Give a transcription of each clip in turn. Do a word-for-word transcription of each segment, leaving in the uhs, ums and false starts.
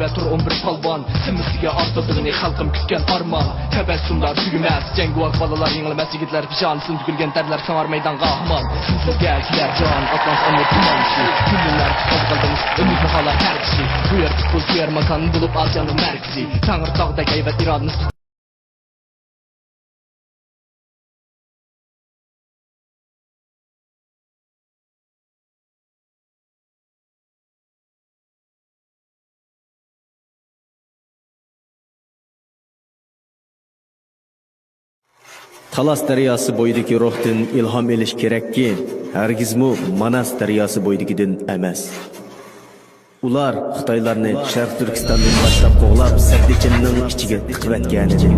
ۋە تۇر ئون بىر پالۋان، ھەممىسىگە ئارتىلدى غېنى خەلقىم كۈتكەن ئارمان. تەبەسسۇملار تۈگىمەس، جەڭگىۋار بالىلار يېڭىلماس، يىگىتلەر پېشانىسىدىن تۆكۈلگەن تەرلەر سىڭار مەيدانغا ھامان. سىزگە كېلەر جان، ئاتلانس ئەمىر تۇمانچى. كۈنلەر قالدىڭىز ئۈمىدنى خالا تەركىشى. بۇ يەر پۇتبول سۆيەر ماكان بولۇپ ئاسىيانىڭ مەركىزى. تەڭرىتاغدەك ھەيۋەت ئىرادىمىز. تالاس دەرياسى بويىدىكى روھتىن ئىلھام ئېلىش كېرەككى، ھەرگىزمۇ ماناس دەرياسى بويىدىكىدىن ئەمەس. ئۇلار خىتايلارنى شەرقىي تۈركىستاندىن باشلاپ قوغلاپ، سەددىچىننىڭ ئىچىگە تىقىۋەتكەنىدى.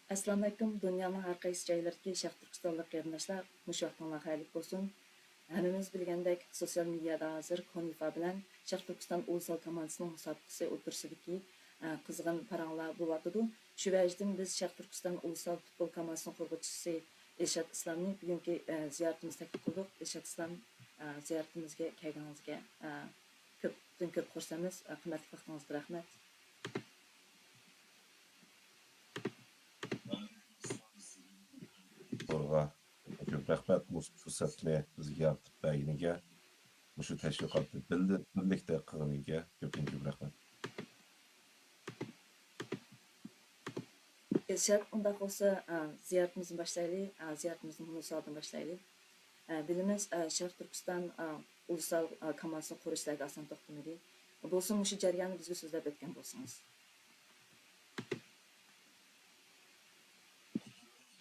ئەسسالامۇئەلەيكۇم، دۇنيانىڭ ھەر قايسى جايلىرىدىكى شەرقىي تۈركىستانلىق قېرىنداشلار، مۇشۇ ۋاقتىڭلار خەيرلىك بولسۇن. ھەممىمىز بىلگەندەك، سوتسىيال مېدىيادا ھازىر كونىفا بىلەن شەرقىي تۈركىستان ئۇلۇسلار كوماندىسىنىڭ مۇسابىقىسى ئوتتۇرىسىدىكى، ئە، قىزغىن پاراڭلار بولۇۋاتىدۇ. شۇ ۋەجىدىن بىز شەرقىي تۈركىستان ئۇلۇسلار پۇتبول كوماندىسىنىڭ قۇرغۇچىسى ئىلشات ئىسلامنى بۈگۈنكى، ئە، زىيارىتىمىزگە تەكلىپ قىلدۇق. ئىلشات ئىسلام، ئە، زىيارىتىمىزگە كەلگىنىڭىزگە، ئە، كۆپتىن كۆپ خۇرسەنمىز. ئە، قىممەتلىك ۋاقتىڭىزغا رەھمەت. زورغا كۆپ رەھمەت، مۇشۇ پۇرسەتنى بىزگە يارىتىپ بەرگىنىگە، مۇشۇ تەشۋىقاتنى بىللە-، بىرلىكتە قىلغىنىگە كۆپتىن كۆپ رەھمەت. ئىرشاد، ئۇنداق بولسا، ئا، زىيارىتىمىزنى باشلايلى، ئا، زىيارىتىمىزنى مۇنۇ سوئالدىن باشلايلى. ئا، بىلىمىز، ئا، شەرقىي تۈركىستان، ئا، ئۇلۇسلار، ئا، كامانسىنى قۇرۇش سىلەرگە ئاسان توختىمىدى. بولسا مۇشۇ جەرياننى بىزگە سۆزلەپ ئۆتكەن بولسىڭىز.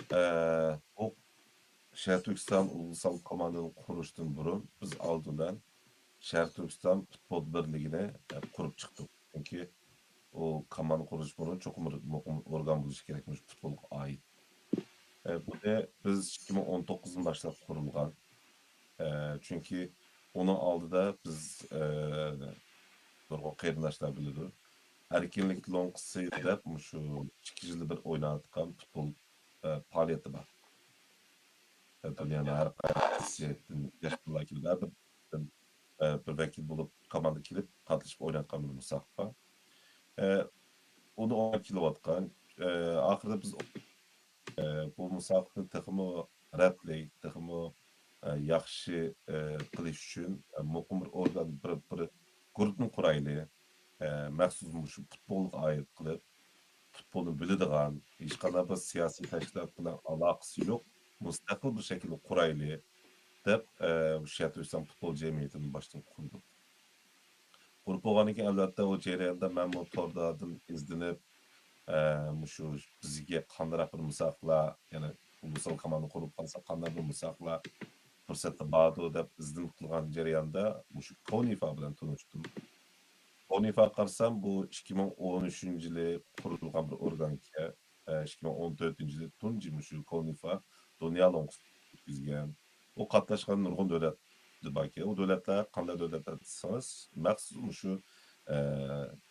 ئە، بۇ شەرقىي تۈركىستان ئۇلۇسلار كوماندىنى قۇرۇشتىن بۇرۇن بىز ئالدى بىلەن شەرقىي تۈركىستان پۇتبول بىرلىكىنى، ئە، قۇرۇپ چىقتۇق. چۈنكى ئۇ كوماندا قۇرۇش بۇرۇن چوقۇم بىر مۇقىم ئورگان بولۇشى كېرەك، مۇشۇ پۇتبولغا ئائىت. ئە، بۇنى بىز ئىككى مىڭ ئون توققۇزدىن باشلاپ قۇرۇلغان. ئە، چۈنكى ئۇنىڭ ئالدىدا بىز، ئە، نۇرغۇن قېرىنداشلار بىلىدۇ. ئەركىنلىك لوڭقىسى دەپ مۇشۇ ئىككى يىلدا بىر ئويناۋاتقان پۇتبول، ئە، پائالىيىتى بار. ئە، دۇنيانىڭ ھەر قايسى ياش بالىلار كېلىپ، ھەر بىر، ئە، بىر ۋەكىل بولۇپ، كوماندا كېلىپ، قاتنىشىپ ئويناۋاتقان بىر مۇسابىقە. ئە، ئۇنى ئويناپ كېلىۋاتقان. ئە، ئاخىرىدا بىز ئە، بۇ مۇسابىقىنى تېخىمۇ رەتلىك، تېخىمۇ، ئە، ياخشى، ئە، قىلىش ئۈچۈن، ئە، مۇقىم بىر ئورگان، بىر، بىر گۇرۇپپىنى قۇرايلى. ئە، مەخسۇس مۇشۇ پۇتبولغا ئائىت قىلىپ، پۇتبولنى بىلىدىغان، ھېچقانداق بىر سىياسىي تەشكىلات بىلەن ئالاقىسى يوق، مۇستەقىل بىر شەكىلدە قۇرايلى، دەپ، ئە، شەرقىي تۈركىستان پۇتبول جەمئىيىتىنى باشتىن قۇردۇق. قۇرۇپ بولغاندىن كېيىن، ئەلۋەتتە، ئۇ جەرياندا مەنمۇ توردىن ئىزدىنىپ، ئە، مۇشۇ بىزگە قانداقراق بىر مۇسابىقىلەر، يەنى ئۇلۇسلار كوماندا قۇرۇپ قالسا، قانداق بىر مۇسابىقىلەر پۇرسەتلەر باردۇ دەپ ئىزدىنىپ قىلغان جەرياندا مۇشۇ كونىفا بىلەن تونۇشتۇم. كونىفا قارىسام، بۇ ئىككى مىڭ ئون ئۈچىنچى يىلى قۇرۇلغان بىر ئورگانكەن. ئىككى مىڭ ئون تۆتىنچى يىلى تۇنجى مۇشۇ كونىفا دۇنيا لوڭقىسى ئۆتكۈزگەن. ئۇ قاتناشقان نۇرغۇن دۆلەت باركەن. ئۇ دۆلەتلەر قانداق دۆلەتلەر دېسىڭىز، مەخسۇس مۇشۇ، ئە،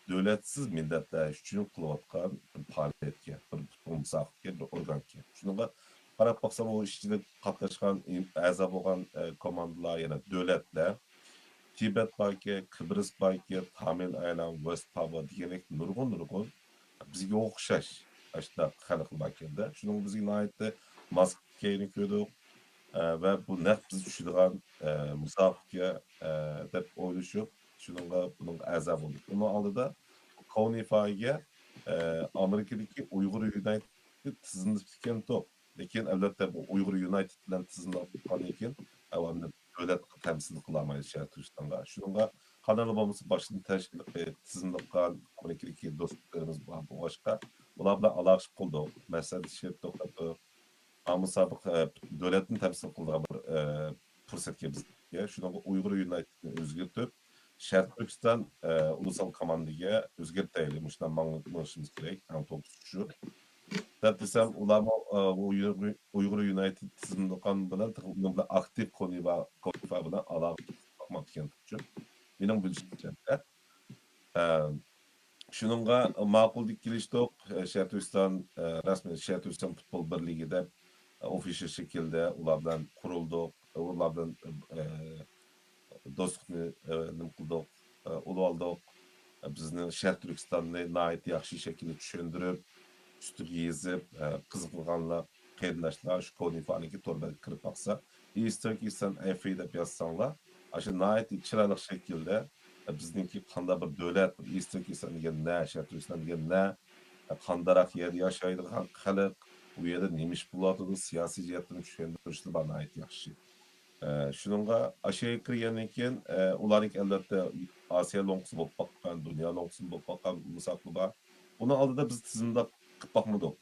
دۆلەتسىز مىللەتلەر ئۈچۈن قىلىۋاتقان بىر پائالىيەتكە، بىر پۇتبول مۇسابىقىگە، بىر ئورگانكەن. شۇنىڭغا قاراپ باقسام، ئۇ ئىشچىلىك قاتناشقان، ئەزا بولغان، ئە، كوماندىلار، يەنە دۆلەتلەر، تىبەت باركەن، قىبرىس باركەن، تامىل ئايلاند، ۋېست پاپۇا دېگەندەك نۇرغۇن، نۇرغۇن بىزگە ئوخشاش ئاشۇنداق خەلقلەر باركەندە. شۇنىڭغا بىزگە ناھايىتى ماس كەينى كۆردۇق، ئە، ۋە بۇ نەق بىز چۈشىدىغان، ئە، مۇسابىقە، ئە، دەپ ئويلىشىپ، شۇنىڭغا، بۇنىڭغا ئەزا بولدۇق. ئۇنىڭ ئالدىدا كونىفاگە، ئە، ئامېرىكىدىكى ئۇيغۇر يۇنايتېد تىزىملىتىپ كەلدۇق. لېكىن، ئەلۋەتتە، بۇ ئۇيغۇر يۇنايتېد بىلەن تىزىملىق بولغاندىن كېيىن، ئەۋ ئەمدى دۆلەت تەمسىل قىلالمايدۇ شەرقىي تۈركىستانغا. شۇنىڭغا قانداقلا بولمىسا، باشتىن تەشكىل، ئە، تىزىملىق قىلغان ئامېرىكىدىكى دوستلىرىمىز بار بولغاچقا، ئۇلار بىلەن ئالاقىشىپ قىلدۇق، مەسلىھەتلىشىپ توختاپ تۇرۇپ، ئامما سابىق، ئە، دۆلەتنى تەمسىل قىلىدىغان بىر، ئە، پۇرسەتكە بىزگە. شۇنىڭغا ئۇيغۇر يۇنايتېدنى ئۆزگەرتىپ، شەرقىي تۈركىستان، ئە، ئۇلۇسلار كوماندىگە ئۆزگەرتەيلى، مۇشۇنداق ماڭ-، مېڭىشىمىز كېرەك، ئەڭ توغرىسى شۇ. دەپ دېسەم، ئۇلارمۇ، ئە، ئۇيغۇر، ئۇيغۇر يۇنايتېد تىزىملىقى بىلەن تېخى ئۇنىڭ بىلەن ئاكتىپ كونىفا، كونىفا بىلەن ئالاقە قىلىپ باقماپتىكەن، مېنىڭ بىلىشىمچە. ئە، شۇنىڭغا ماقۇل دەپ كېلىشتۇق. ئە، شەرقىي تۈركىستان، ئە، رەسمىي شەرقىي تۈركىستان پۇتبول بىرلىكى دەپ، ئە، ئوفىشال شەكىلدە ئۇلار بىلەن قۇرۇلدۇق. ئۇلار بىلەن، ئە، دوستلۇقنى، ئە، نېمە قىلدۇق، ئە، ئۇلۇۋالدۇق. ئە، بىزنىڭ شەرقىي تۈركىستاننى ناھايىتى ياخشى شەكىلدە چۈشەندۈرۈپ، ئۈستىگە يېزىپ، ئە، قىزىقىدىغانلار، قېرىنداشلار شۇ كونىفانىڭكى تور بەتكە كىرىپ باقسا، ئىستۆك ئىسلام ئەفى دەپ يازساڭلار، ئاشۇ ناھايىتى چىرايلىق شەكىلدە، ئە، بىزنىڭكى قانداق بىر دۆلەت، بىر ئىستۆك ئىسلام دېگەن نە، شەرقىي تۈركىستان دېگەن نە، ئە، قانداقراق يەردە ياشايدىغان خەلق، ئۇ يەردە نېمە ئىش بولۇۋاتىدۇ، سىياسىي جەھەتتىن چۈشەندۈرۈشلىرى بار، ناھايىتى ياخشى. ئە، شۇنىڭغا ئاشۇ يەرگە كىرگەندىن كېيىن، ئە، ئۇلارنىڭكى ئەلۋەتتە ئاسىيا لوڭقىسى بولۇپ باققان، دۇنيا لوڭقىسى بولۇپ باققان مۇسابىقە بار. ئۇنىڭ ئالدىدا بىز تىزىملاپ قىلىپ باقمىدۇق.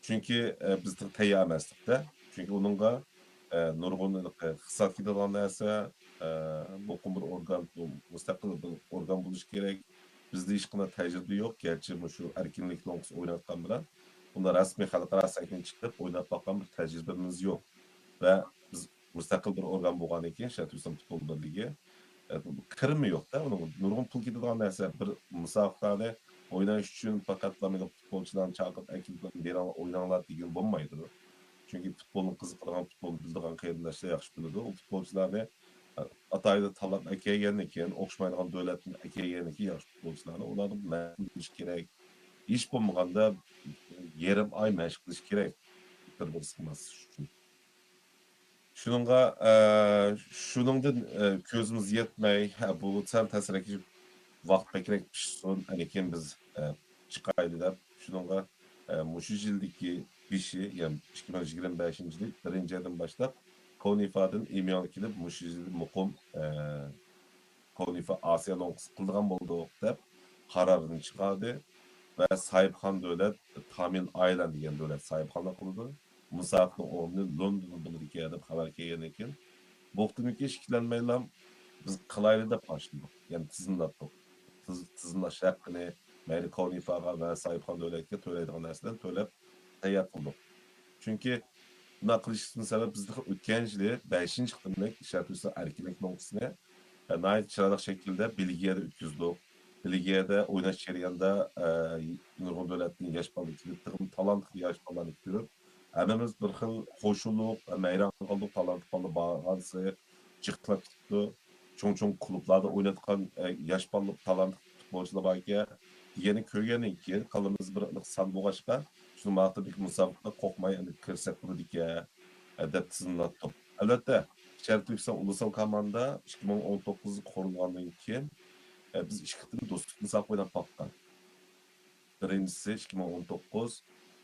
چۈنكى، ئە، بىز تېخى تەييار ئەمەستۇق-دە. چۈنكى ئۇنىڭغا، ئە، نۇرغۇن ئىقتىساد كېتىدىغان نەرسە، ئە، مۇقىم بىر ئورگان، مۇستەقىل بىر ئورگان بولۇشى كېرەك. بىزدە ھېچقانداق تەجرىبە يوق. گەرچە مۇشۇ ئەركىنلىك لوڭقىسى ئويناتقان بىلەن، بۇنداق رەسمىي خەلقئارا سەھنىگە چىقىپ ئويناپ باققان بىر تەجرىبىمىز يوق. ۋە بىز مۇستەقىل بىر ئورگان بولغاندىن كېيىن، شەرقىي تۈركىستان پۇتبول بىرلىكى، ئە، كىرىمى يوق-دە، ئۇنىڭ نۇرغۇن پۇل كېتىدىغان نەرسە. بىر مۇسابىقىنى ئويناش ئۈچۈن پەقەتلا مېنىڭ پۇتبولچىلارنى چاقىرىپ ئەكېلىپ، بېرىڭلار، ئويناڭلار دېگىلى بولمايدۇ. چۈنكى پۇتبولنى قىزىقىدىغان، پۇتبولنى بىلىدىغان قېرىنداشلار ياخشى بىلىدۇ. ئۇ پۇتبولچىلارنى، ئە، ئاتايىدا تاللاپ ئەكەلگەندىن كېيىن، ئوخشىمايدىغان دۆلەتتىن ئەكەلگەندىن كېيىن ياخشى پۇتبولچىلارنى، ئۇلارنى مەشىق قىلىش كېرەك. ھېچ بولمىغاندا يېرىم ئاي مەشىق قىلىش كېرەك، بىر-بىرسىگە ماسلىشىش ئۈچۈن. شۇنىڭغا، ئە، شۇنىڭدىن، ئە، كۆزىمىز يەتمەي، ھە، بۇ سەل تەسرەك ۋاقىت بەكرەك پىشسۇن، ئەنكىن بىز، ئە، چىقايلى دەپ، شۇنىڭغا، ئە، مۇشۇ يىلدىكى بېشى، يەنى ئىككى مىڭ يىگىرمە بەشىنچى يىلى بىرىنچى ئايدىن باشلاپ، كونىفادىن ئىمياڭغا كېلىپ، مۇشۇ يىل مۇقىم، ئە، كونىفا ئاسىيا لوڭقىسى قىلىدىغان بولدۇق دەپ قارارنى چىقاردى ۋە ساھىبخان دۆلەت تامىل ئايلاند دېگەن دۆلەت ساھىبخانلىق قىلىدۇ. مۇسابىقىنىڭ ئورنى لوندون بولىدىكەن دەپ خەۋەر كەلگەندىن كېيىن، بۇ قېتىمكى ئىككىلەنمەيلا بىز قىلايلى دەپ باشلىدۇق. يەنى تىزىملاتتۇق. تىز-، تىزىملاش ھەققىنى مەيلى كونىفاغا ۋە ساھىبخان دۆلەتكە تۆلەيدىغان نەرسىلەرنى تۆلەپ تەييار قىلدۇق. چۈنكى بۇنداق قىلىشتىن سەۋەب، بىز تېخى ئۆتكەن يىلى بەشىنچى قېتىملىق شەرقىي تۈركىستان ئەركىنلىك لوڭقىسىنى، ئە، ناھايىتى چىرايلىق شەكىلدە بېلگىيەدە ئۆتكۈزدۇق. بېلگىيەدە ئويناش جەريانىدا، ئە، نۇرغۇن دۆلەتتىن ياش بالىلار كېلىپ، تېخىمۇ تالانتلىق ياش بالىلارنى كۆرۈپ، ھەممىمىز بىر خىل قوشۇلۇپ، ھەم ھەيران قالدۇق، تالانتلىق بالىلار بارغانسېرى جىقلاپ كېتىپتۇ. چوڭ-چوڭ كۇلۇبلاردا ئوينايدىغان، ئە، ياش بالىلار، تالانتلىق پۇتبولچىلار باركەن دېگەننى كۆرگەندىن كېيىن، كاللىمىزدا بىر ئېنىق سان بولغاچقا، شۇنى ماقۇل دېدۇق، مۇسابىقىگە قورقماي ئەمدى كىرسەك بولىدىكەن، ئە، دەپ تىزىملاتتۇق. ئەلۋەتتە، شەرقىي تۈركىستان ئۇلۇسال كوماندا ئىككى مىڭ ئون توققۇزدا قۇرۇلغاندىن كېيىن، ئە، بىز ئىككى قېتىم دوستلۇق مۇسابىقە ئويناپ باققان. بىرىنچىسى ئىككى مىڭ ئون توققۇز،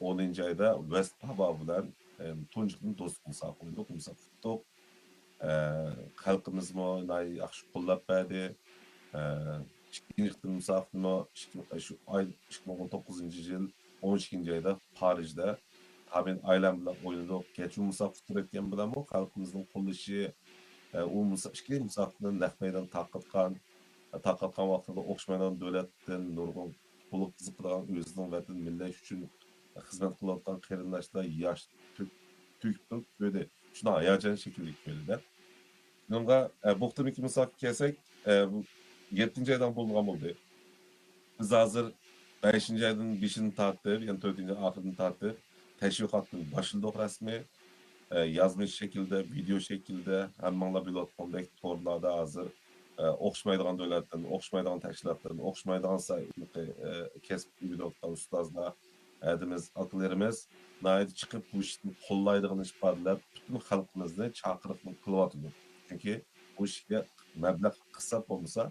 ئونىنچى ئايدا ۋېست پاۋا بىلەن، ئە، تۇنجى قېتىم دوستلۇق مۇسابىقە ئوينىدۇق، مۇسابىقە ئۇتتۇق. ئە، خەلقىمىزمۇ ناھايىتى ياخشى قوللاپ بەردى. ئە، ئىككىنچى قېتىم مۇسابىقىنىمۇ ئىككى، شۇ ئاي، ئىككى مىڭ ئون توققۇزىنچى يىل ئون ئىككىنچى ئايدا پارىژدا تامىل ئايلاند بىلەن ئوينىدۇق. گەرچە ئۇ مۇسابىقە تۈرەتكەن بىلەنمۇ خەلقىمىزنىڭ قوللىشى، ئە، ئۇ مۇسا-، ئىككى مۇسابىقىنى نەق مەيدان تارقاتقان، تارقاتقان ۋاقتىدا ئوخشىمايدىغان دۆلەتتىن نۇرغۇن پۇلغا قىزىقىدىغان، ئۆزىنىڭ ۋەتىنى، مىللەت ئۈچۈن خىزمەت قىلىۋاتقان قېرىنداشلار ياش تۆك-، تۆكۈپ تۇرۇپ كۆردى. شۇنداق ھاياجان شەكىللىنىپ كۆردى-دە. شۇنىڭغا، ئە، بۇ قېتىمكى مۇسابىقىگە كەلسەك، ئە، بۇ يەتتىنچى ئايدىن بولىدىغان بولدى. بىز ھازىر بەشىنچى ئايدىن بېشىدىن تارتىپ، يەنى تۆتىنچى ئاخىرىدىن تارتىپ تەشۋىقاتنى باشلىدۇق رەسمىي. ئە، يازما شەكىلدە، ۋىدېئو شەكىلدە، ھەممىڭلار بىلىۋاتقاندەك تورلاردا ھازىر، ئە، ئوخشىمايدىغان دۆلەتتىن، ئوخشىمايدىغان تەشكىلاتتىن، ئوخشىمايدىغان سا-، ئە، كەسىپ ئۆگىنىۋاتقان ئۇستازلار، ھەدىمىز، ئاكىلىرىمىز ناھايىتى چىقىپ بۇ ئىشنى قوللايدىغىنىنى ئىپادىلەپ، پۈتۈن خەلقىمىزنى چاقىرىقنى قىلىۋاتىدۇ. چۈنكى بۇ ئىشكە مەبلەغ قىسساپ بولمىسا،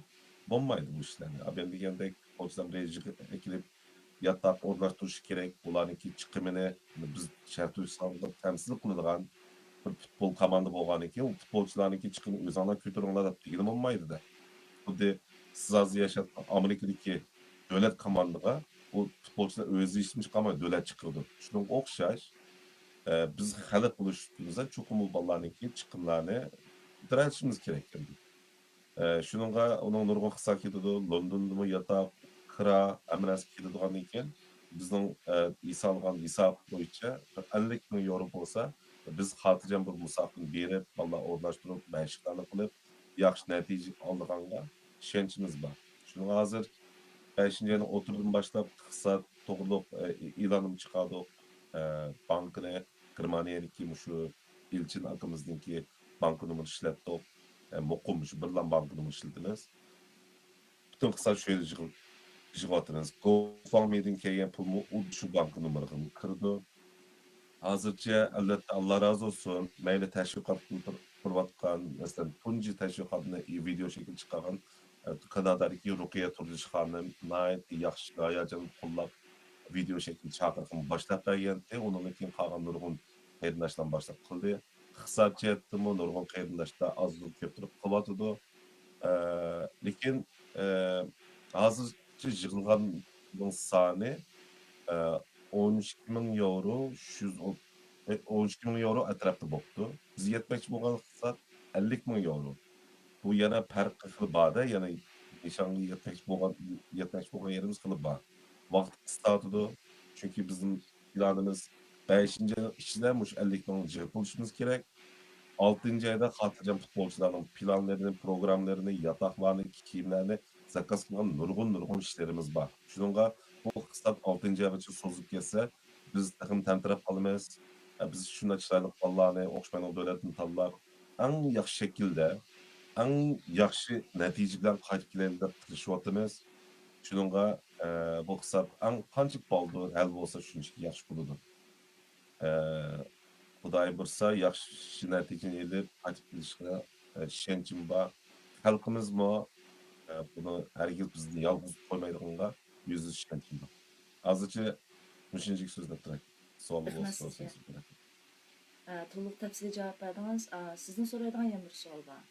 بولمايدۇ بۇ ئىشلارنى. ئابىيان دېگەندەك، پۇتبولچىلار رېجىغا ئېكىلىپ، ياتاق ئورۇنلاشتۇرۇشى كېرەك، ئۇلارنىڭكى چىقىمىنى، بىز شەرقىي تۈركىستانغا تەمسىل قىلىدىغان بىر پۇتبول كوماندا بولغاندىن كېيىن، ئۇ پۇتبولچىلارنىڭكى چىقىمىنى ئۆزۈڭلار كۆتۈرۈڭلار دەپ دېگىلى بولمايدۇ-دە. خۇددى سىز ھازىر ياشاۋاتقان ئامېرىكىدىكى دۆلەت كوماندىغا ئۇ پۇتبولچىلار ئۆزى ھېچنېمە چىقارمايدۇ، دۆلەت چىقىرىدۇ. شۇنىڭغا ئوخشاش، ئە، بىز خەلق بولۇش سۈپىتىمىزدە چوقۇم بۇ بالىلارنىڭكى چىقىملارنى كۆتۈرۈۋېتىشىمىز كېرەك. ئە، شۇنىڭغا ئۇنىڭ نۇرغۇن قىسا كېتىدۇ. لوندوندىمۇ ياتاق، كىرا، ھەممە نەرسە كېتىدىغاندىن كېيىن، بىزنىڭ، ئە، ھېسابلىغان ھېساب بويىچە بىر ئەللىك مىڭ يورو بولسا، بىز خاتىرجەم بىر مۇساپىنى بېرىپ، بالىلار ئورۇنلاشتۇرۇپ، مەشىقلەرنى قىلىپ، ياخشى نەتىجە ئالىدىغانغا ئىشەنچىمىز بار. شۇنىڭ ھازىر بەشىنچى ئاينىڭ ئوتتۇرىدىن باشلاپ ئىقتىساد توغرۇلۇق، ئە، ئېلانىمۇ چىقاردۇق. ئە، بانكىنى گېرمانىيەدىكى مۇشۇ ئېلچىن ئاكىمىزنىڭكى بانكا نومۇرى ئىشلەتتۇق. ئە، مۇقىم شۇ بىرلا بانكا نومۇرى ئىشلىتىمىز. پۈتۈن ئىقتىساد شۇ يەردە يىغىل-، يىغىۋاتىمىز. گوفاندمىدىن كەلگەن پۇلمۇ ئۇ شۇ بانكا نومۇرىغا كىرىدۇ. ھازىرچە، ئەلۋەتتە، ئاللا رازى بولسۇن، مەيلى تەشۋىقات قىلىپ تۇر-، تۇرۇۋاتقان، مەسىلەن، تۇنجى تەشۋىقاتنى ۋىدېئو شەكلىدە چىقارغان، ئە، كانادادىكى رۇقىيە تۇردۇش خانىم ناھايىتى ياخشى، ھاياجانلىق قوللاپ، ۋىدېئو شەكلىدە چاقىرىقنى باشلاپ بەرگەنتى. ئۇنىڭدىن كېيىن قالغان نۇرغۇن قېرىنداشلار باشلاپ قىلدى. ئىقتىساد جەھەتتىمۇ نۇرغۇن قېرىنداشلار ئازدۇر كۆپتۇر قىلىۋاتىدۇ. ئە، لېكىن، ئە، ھازىرچە يىغىلغاننىڭ سانى، ئە، ئون ئىككى مىڭ ياۋرو، ئۈچ يۈز ئون، ئە، ئون ئىككى مىڭ ياۋرو ئەتراپتا بوپتۇ. بىز يەتمەكچى بولغان ئىقتىساد ئەللىك مىڭ ياۋرو. بۇ يەنە پەرقى خېلى بار-دە، يەنە نىشانغا يەتمەكچى بولغان، يەتمەكچى بولغان يېرىمىز خېلى بار. ۋاقىت قىستاۋاتىدۇ. چۈنكى بىزنىڭ پىلانىمىز بەشىنچى ئاينىڭ ئىچىدە مۇشۇ ئەللىك مىڭنى يىغىپ بولۇشىمىز كېرەك. ئالتىنچى ئايدا خاتىرجەم پۇتبولچىلارنىڭ پىلانلىرىنى، پروگراممىلىرىنى، ياتاقلارنى، كىيىملەرنى زاكاز قىلغان نۇرغۇن، نۇرغۇن ئىشلىرىمىز بار. شۇنىڭغا بۇ ئىقتىساد ئالتىنچى ئايغىچە سوزۇلۇپ كەتسە، بىز تېخىمۇ تەمتىرەپ قالىمىز. ئە، بىز شۇنداق چىرايلىق بالىلارنى، ئوخشىمايدىغان دۆلەتنى تاللاپ، ئەڭ ياخشى شەكىلدە، ئەڭ ياخشى نەتىجە بىلەن قايتىپ كېلەيلى دەپ تىرىشىۋاتىمىز. شۇنىڭغا، ئە، بۇ ئىقتىساد ئەڭ قانچىلىك بالدۇر ھەل بولسا، شۇنچىلىك ياخشى بولىدۇ. ئە، خۇدايى بۇيرۇسا، ياخشى نەتىجىنى ئېلىپ قايتىپ كېلىشىگە، ئە، ئىشەنچىم بار. خەلقىمىزمۇ، ئە، بۇنى ھەرگىز بىزنى يالغۇز قويمايدىغانغا يۈزدە ئىشەنچىم بار. ھازىرچە مۇشۇنچىلىك سۆزلەپ تۇراي. سوئال بولسا سورايسىز. ئە، تولۇق تەپسىلىي جاۋاب بەردىڭىز. ئا، سىزدىن سورايدىغان يەنە بىر سوئال بار.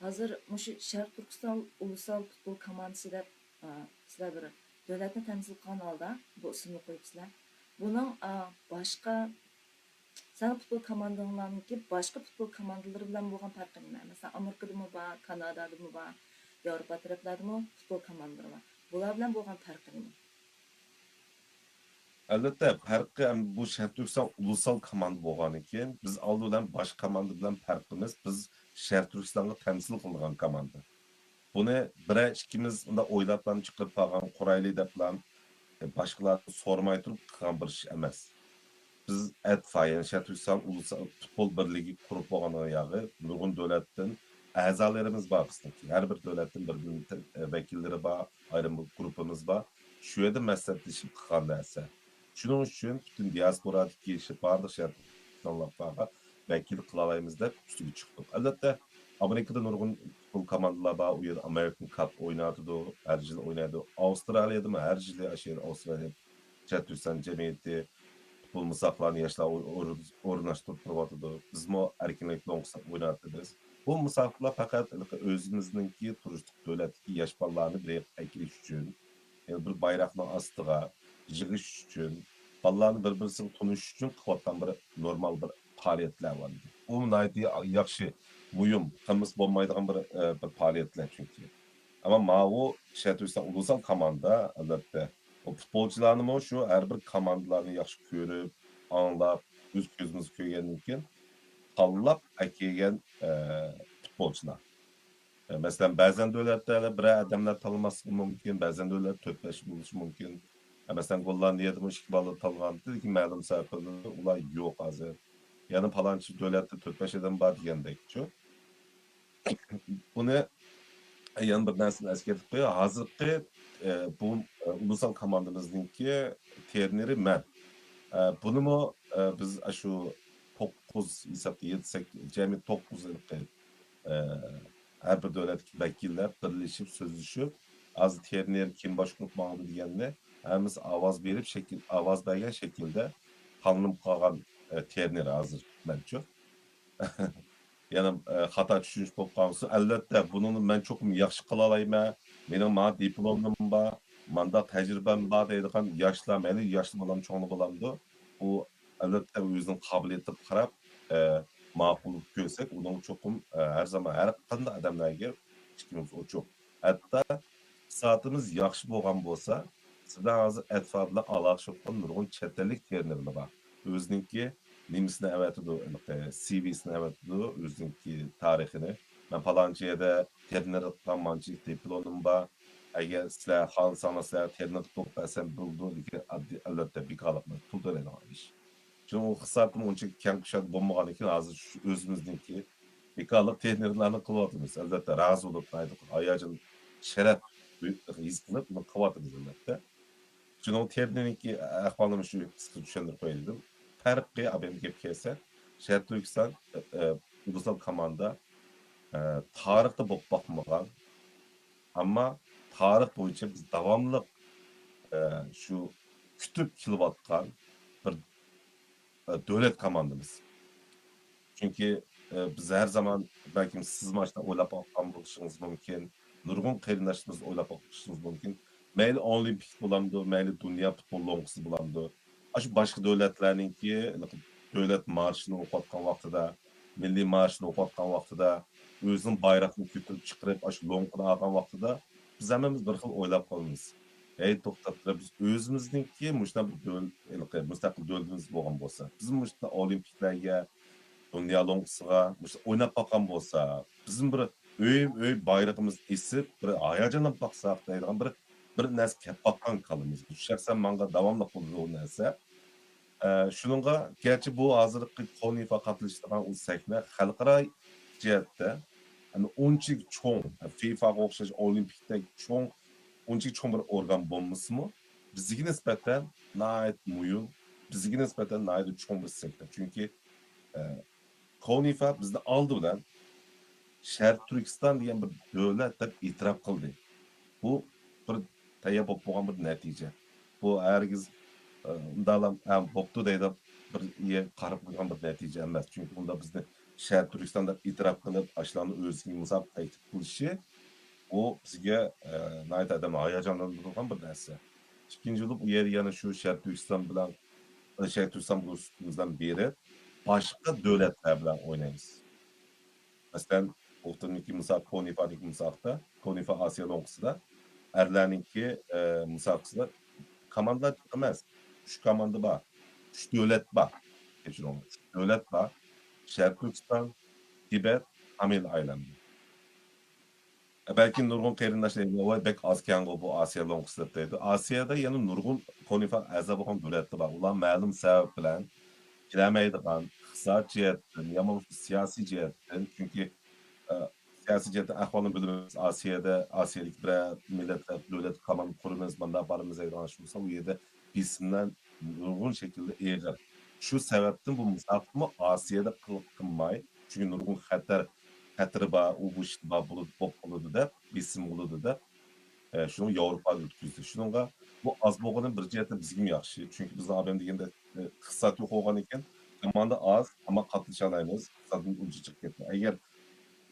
ھازىر مۇشۇ شەرقىي تۈركىستان ئۇلۇسال پۇتبول كوماندىسى دەپ، ئا، سىلەر بىر دۆلەتنى تەمسىل قىلغان ھالدا بۇ ئىسىمنى قويۇپسىلەر. بۇنىڭ، ئا، باشقا سەن پۇتبول كوماندىڭلارنىڭكى باشقا پۇتبول كوماندىلىرى بىلەن بولغان پەرقى نېمە؟ مەسىلەن، ئامېرىكىدىمۇ بار، كانادادىمۇ بار، ياۋروپا تەرەپلەردىمۇ پۇتبول كوماندىلىرى بار. بۇلار بىلەن بولغان پەرقى نېمە؟ ئەلۋەتتە، پەرقى ھەم بۇ شەرقىي تۈركىستان ئۇلۇسال كوماندا بولغاندىن كېيىن، بىز ئالدى بىلەن باشقا كوماندا بىلەن پەرقىمىز، بىز شەرقىي تۈركىستانغا تەمسىل قىلىدىغان كوماندا. بۇنى بىرەر ئىككىمىز ئۇنداق ئويلاپلا چىقىرىپ قالغان، قۇرايلى دەپلا، ئە، باشقىلاردىن سورىماي تۇرۇپ قىلغان بىر ئىش ئەمەس. بىز ئەتفا، يەنى شەرقىي تۈركىستان ئۇلۇسال پۇتبول بىرلىكى قۇرۇپ بولغان ياغى نۇرغۇن دۆلەتتىن ئەزالىرىمىز بار بىزنىڭكى. ھەر بىر دۆلەتتىن بىر، بىر، ئە، ۋەكىللىرى بار، ئايرىم بىر گۇرۇپپىمىز بار. شۇ يەردە مەسلىھەتلىشىپ قىلغان نەرسە. شۇنىڭ ئۈچۈن پۈتۈن دىياسپورادىكى شە-، بارلىق شەرقىي تۈركىستانلىقلارغا ۋەكىل قىلالايمىز دەپ ئۈستىگە چىقتۇق. ئەلۋەتتە، ئامېرىكىدا نۇرغۇن پۇتبول كوماندىلار بار، ئۇ يەردە ئامېرىكان كاپ ئويناۋاتىدۇ، ھەر يىلى ئوينايدۇ. ئاۋسترالىيەدىمۇ ھەر يىلى ئاشۇ يەردە ئاۋسترالىيە شەرقىي تۈركىستان جەمئىيىتى پۇتبول مۇسابىقىلەرنى ياشلار ئور-، ئور-، ئورۇنلاشتۇرۇپ تۇرۇۋاتىدۇ. بىزمۇ ئەركىنلىك لوڭقىسىدا ئويناۋاتىمىز. بۇ مۇسابىقىلەر پەقەت ھېلىقى ئۆزىمىزنىڭكى تۇرۇشلۇق دۆلەتتىكى ياش بالىلارنى بىر يەرگە ئەكېلىش ئۈچۈن، يەنى بىر بايراقنىڭ ئاستىغا يىغىش ئۈچۈن، بالىلارنى بىر-بىرسىگە تونۇشۇش ئۈچۈن قىلىۋاتقان بىر نورمال بىر پائالىيەتلەر بار ئىدى. ئۇ ناھايىتى ياخشى، مۇھىم، قىلمىسا بولمايدىغان بىر، ئە، بىر پائالىيەتلەر چۈنكى. ئەمما ماۋۇ شەرقىي تۈركىستان ئۇلۇسال كوماندا، ئەلۋەتتە، ئۇ پۇتبولچىلارنىمۇ شۇ ھەر بىر كوماندىلارنى ياخشى كۆرۈپ، ئاڭلاپ، ئۆز كۆزىمىزگە كۆرگەندىن كېيىن تاللاپ ئەكەلگەن، ئە، پۇتبولچىلار. مەسىلەن، بەزەن دۆلەتلەردە بىرەر ئادەملەر تاللىماسلىقى مۇمكىن، بەزەن دۆلەت تۆت بەش بولۇشى مۇمكىن. مەسىلەن، گوللاندىيەدىمۇ ئىككى بالا تاللىغانتى، لېكىن مەلۇم سەۋەبلەردىن ئۇلار يوق ھازىر. يەنە پالانچى دۆلەتتە تۆت بەش ئادەم بار دېگەندەكچۇ. بۇنى يەنە بىر نەرسىنى ئەسكەرتىپ قوياي. ھازىرقى، ئە، بۇ، ئە، ئۇلۇسال كوماندىمىزنىڭكى ترېنېرى مەن. ئە، بۇنىمۇ، ئە، بىز ئاشۇ توققۇز ھېسابتا يەتتە، سەككىز، جەمئىي توققۇز ھېلىقى، ئە، ھەر بىر دۆلەتتىكى ۋەكىللەر بىرلىشىپ، سۆزلىشىپ، ھازىر ترېنېر كىم باشقۇرۇپ ماڭىدۇ دېگەننى ھەممىسى ئاۋاز بېرىپ شەكىل، ئاۋاز بەرگەن شەكىلدە تاللىنىپ قالغان، ئە، ترېنېر ھازىر مەنچۇ. يەنە، ئە، خاتا چۈشىنىش بولۇپ قالمىسۇن. ئەلۋەتتە، بۇنىڭنى مەن چوقۇم ياخشى قىلالايمەن، مېنىڭ مانا دىپلومۇم بار، مانداق تەجرىبەم بار دەيدىغان ياشلار، مەيلى ياشلا بولامدۇ، چوڭلا بولامدۇ، ئۇ ئەلۋەتتە ئۆزىنىڭ قابىلىيىتىگە قاراپ، ئە، ماقۇل كۆرسەك، ئۇنىڭغا چوقۇم، ئە، ھەر زامان ھەر قانداق ئادەملەرگە ئىشىكىمىز ئوچۇق. ھەتتا ئىقتىسادىمىز ياخشى بولغان بولسا، سىزدە ھازىر ئەتراپىدا ئالاقىلىشىپ نۇرغۇن چەت ئەللىك ترېنېرلار بار. ئۆزىنىڭكى نېمىسىنى ئەۋەتىدۇ، ھېلىقى سىۋىسىنى ئەۋەتىدۇ، ئۆزىنىڭكى تارىخىنى. مەن پالانچى يەردە ترېنېر قىلغان، مانچىلىك دىپلومۇم بار. ئەگەر سىلەر خالىساڭلار، سىلەرگە ترېنېر قىلىپ بەرسەم بولىدۇ، لېكىن ئاددىي، ئەلۋەتتە، بىكارلىق بىلەن پۇل تۆلەيدىغان ئىش. شۇڭا ئۇ خىسلەتمۇ ئۇنچە كەڭ كۇشادە بولمىغاندىكىن، ھازىر شۇ ئۆزىمىزنىڭكى بىكارلىق ترېنېرلارنى قىلىۋاتىمىز. ئەلۋەتتە، رازى بولۇپ، ھاياجان، شەرەپ ھېس قىلىپ، بۇنى قىلىۋاتىمىز، ئەلۋەتتە. شۇنىڭ ترېنېرنىڭكى ئەھۋالىنى شۇ قىسقىچە چۈشەندۈرۈپ قوياي دېدىم. پەرقى، ئابەمگە گەپ كەلسە، شەرقىي تۈركىستان، ئە، ئە، ئۇلۇسلار كوماندا، ئە، تارىختا بولۇپ باقمىغان، ئەمما تارىخ بويىچە بىز داۋاملىق، ئە، شۇ كۈتۈپ كېلىۋاتقان بىر، ئە، دۆلەت كوماندىمىز. چۈنكى، ئە، بىز ھەر زامان، بەلكىم سىز مانا شۇنداق ئويلاپ باققان بولۇشىڭىز مۇمكىن، نۇرغۇن قېرىنداشلىرىمىز ئويلاپ باقىشىڭىز مۇمكىن. مەيلى ئولىمپىك بولامدۇ، مەيلى دۇنيا پۇتبول لوڭقىسى بولامدۇ، ئاشۇ باشقا دۆلەتلەرنىڭكى دۆلەت مارشىنى ئوقۇۋاتقان ۋاقتىدا، مىللىي مارشىنى ئوقۇۋاتقان ۋاقتىدا، ئۆزىنىڭ بايراقنى كۆتۈرۈپ چىقىرىپ، ئاشۇ لوڭقىنى ئالغان ۋاقتىدا، بىز ھەممىمىز بىر خىل ئويلاپ قالىمىز. ھەي، توختاپ تۇر، بىز ئۆزىمىزنىڭكى مۇشۇنداق بىر دۆل-، ھېلىقى مۇستەقىل دۆلىتىمىز بولغان بولسا، بىز مۇشۇنداق ئولىمپىكلارغا، دۇنيا لوڭقىسىغا مۇشۇنداق ئويناپ باققان بولسا، بىزمۇ بىر ئۆي، ئۆي بايرىقىمىز ئېسىپ، بىر ھاياجانلىنىپ باقساق دەيدىغان بىر، بىر نەرسە كەپ باققان كاللىمىزغا. شەخسەن ماڭا داۋاملىق بولىدۇ ئۇ نەرسە. ئە، شۇنىڭغا گەرچە بۇ ھازىرقى كونىفا قاتنىشىدىغان ئۇ سەھنە خەلقئارا جەھەتتە، يەنى ئۇنچىلىك چوڭ، فىفاغا ئوخشاش ئولىمپىكتەك چوڭ، ئۇنچىلىك چوڭ بىر ئورگان بولمىسىمۇ، بىزگە نىسبەتەن ناھايىتى مۇھىم، بىزگە نىسبەتەن ناھايىتى چوڭ بىر سېكتور. چۈنكى، ئە، كونىفا بىزنى ئالدى بىلەن شەرقىي تۈركىستان دېگەن بىر دۆلەت دەپ ئېتىراپ قىلدى. بۇ بىر تەييار بولۇپ بولغان بىر نەتىجە. بۇ ھەرگىز، ئە، ئۇنداقلا، ھە، بوپتۇ دەيدۇ، بىر يەرگە قاراپ قويغان بىر نەتىجە ئەمەس. چۈنكى ئۇندا بىزنى شەرقىي تۈركىستان دەپ ئېتىراپ قىلىپ، ئاشۇلارنى ئۆزىگە مۇسابىقە تەكلىپ قىلىشى، بۇ بىزگە، ئە، ناھايىتى ئادەمنى ھاياجانلاندۇرىدىغان بىر نەرسە. ئىككىنچى بولۇپ، ئۇ يەردە يەنە شۇ شەرقىي تۈركىستان بىلەن، شەرقىي تۈركىستان بولۇشىمىزدىن بېرى باشقا دۆلەتلەر بىلەن ئوينايمىز. مەسىلەن، ئوتتۇرىنىڭكى مۇسابىقە، كونىفانىڭكى مۇسابىقىدە، كونىفا ئاسىيا لوڭقىسىدا، ئەرلەرنىڭكى، ئە، مۇسابىقىسىدا كوماندىلار جىق ئەمەس. ئۈچ كوماندا بار. ئۈچ دۆلەت بار. كەچۈرۈڭلار. ئۈچ دۆلەت بار. شەرقىي تۈركىستان، تىبەت، تامىل ئايلاندى. بەلكىم نۇرغۇن قېرىنداشلار، «ۋاي، بەك ئاز ئىكەنغۇ بۇ ئاسىيا لوڭقىسى» دەپ دەيدۇ. ئاسىيادا يەنە نۇرغۇن كونىفا ئەزا بولغان دۆلەتلەر بار. ئۇلار مەلۇم سەۋەب بىلەن كېلەلمەيدىغان، ئىقتىساد جەھەتتىن يا بولمىسا سىياسىي جەھەتتىن، چۈنكى، ئە، سىياسىي جەھەتتىن ئەھۋالنى بىلىمىز. ئاسىيادا، ئاسىيادىكى بىرەر مىللەتلەر، دۆلەت كوماندا قۇرىمىز، ماندا بارىمىز دەيدىغان ئىش بولسا، ئۇ يەردە بېسىملار نۇرغۇن شەكىلدە ئېغىر. شۇ سەۋەبتىن بۇ مۇسابىقىمۇ ئاسىيادا قىل-، قىلماي، چۈنكى نۇرغۇن خەتەر، خەتىرى بار، ئۇ بۇ ئىشلار بولىدۇ، بولۇپ قالىدۇ دەپ، بېسىم بولىدۇ دەپ، ئە، شۇنىڭ ياۋروپادا ئۆتكۈزدى. شۇنىڭغا بۇ ئاز بولغىنى بىر جەھەتتىن بىزگىمۇ ياخشى. چۈنكى بىزنىڭ ئادەم دېگەندە، ئە، ئىقتىساد يوق بولغاندىكىن، كوماندا ئاز، ئەمما قاتنىشالايمىز، ئىقتىسادىمىز ئۇنچە چىقىپ كەتمەي. ئەگەر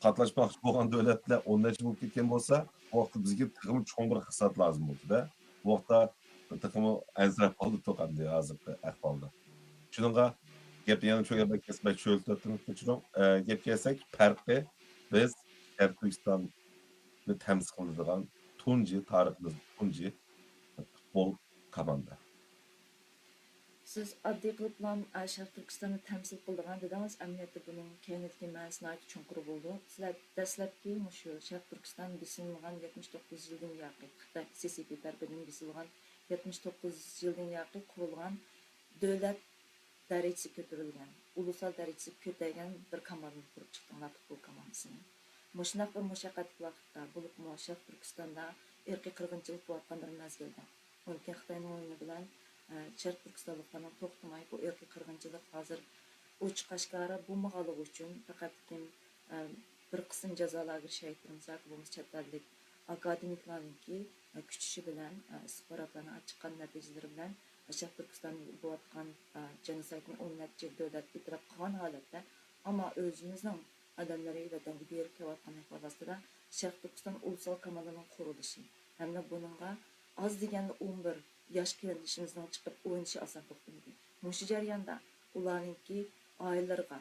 قاتناشماقچى بولغان دۆلەتلەر ئون نەچچە بولۇپ كەتكەن بولسا، بۇ ۋاقىتتا بىزگە تېخىمۇ چوڭ بىر ئىقتىساد لازىم بولىدۇ-دە. بۇ ۋاقىتتا تېخىمۇ ئەنسىرەپ قالدۇق ئەمدى ھازىرقى ئەھۋالدا. شۇنىڭغا گەپ يەنە شۇ گەپكە كەلسەك، بەك شۆلتۈرۈپ كېتىپ كەچۈرۈڭ. ئە، گەپ كەلسەك، پەرقى بىز شەرقىي تۈركىستاننى تەمسىل قىلىدىغان تۇنجى، تارىخىمىزدا تۇنجى پۇتبول كوماندا. سىز ئاددىي قىلىپلا، ئە، شەرقىي تۈركىستاننى تەمسىل قىلىدىغان دېدىڭىز، ئەمەلىيەتتە بۇنىڭ كەينىدىكى مەنىسى ناھايىتى چوڭقۇر بولىدۇ. سىلەر دەسلەپكى مۇشۇ شەرقىي تۈركىستان بېسىلمىغان يەتمىش توققۇز يىلدىن ياقى، خىتاي سى سى پى تەرىپىدىن بېسىلغان يەتمىش توققۇز يىلدىن ياقى قۇرۇلغان دۆلەت دەرىجىسى كۆتۈرۈلگەن، ئۇلۇسلار دەرىجىسى كۆتەرگەن بىر كوماندىنى قۇرۇپ چىقتىڭلار، پۇتبول كوماندىسىنى. مۇشۇنداق بىر مۇشەققەتلىك ۋاقىتتا، بولۇپمۇ شەرقىي تۈركىستاندا ئىرقىي قىرغىنچىلىق بولۇۋاتقان بىر مەزگىلدە، ئۇنىڭ كېيىن خىتاينىڭ ئويۇنى بىلەن، ئە، شەرقىي تۈركىستانلىقلارنىڭ توختىماي بۇ ئىرقىي قىرغىنچىلىق ھازىر ئوچۇق ئاشكارا بولمىغانلىقى ئۈچۈن پەقەتلىكىن، ئە، بىر قىسىم جازا لاگېر شاھىتلىرىمىز ياكى بولمىسا چەت ئەللىك ئاكادېمىكلارنىڭكى، ئە، كۈچىشى بىلەن، ئە، ئىستىخباراتلارنىڭ ئاچىققان نەتىجىلىرى بىلەن، ئە، شەرقىي تۈركىستاندا بولۇۋاتقان، ئە، جېنوسايدنى ئون نەچچە يىل دۆلەت ئېتىراپ قىلغان ھالەتتە، ئەمما ئۆزىمىزنىڭ ئادەملىرى ۋەتەنگە بېرىپ كېلىۋاتقان ئەھۋال ئاستىدا شەرقىي تۈركىستان ئۇلۇسلار كوماندىنىڭ قۇرۇلۇشى ھەمدە بۇنىڭغا ئاز دېگەندە ئون بىر ياش قېرىندىشىمىزنىڭ چىقىپ ئوينىشى ئاسان توختىمىدى. مۇشۇ جەرياندا ئۇلارنىڭكى ئائىلىلىرىغا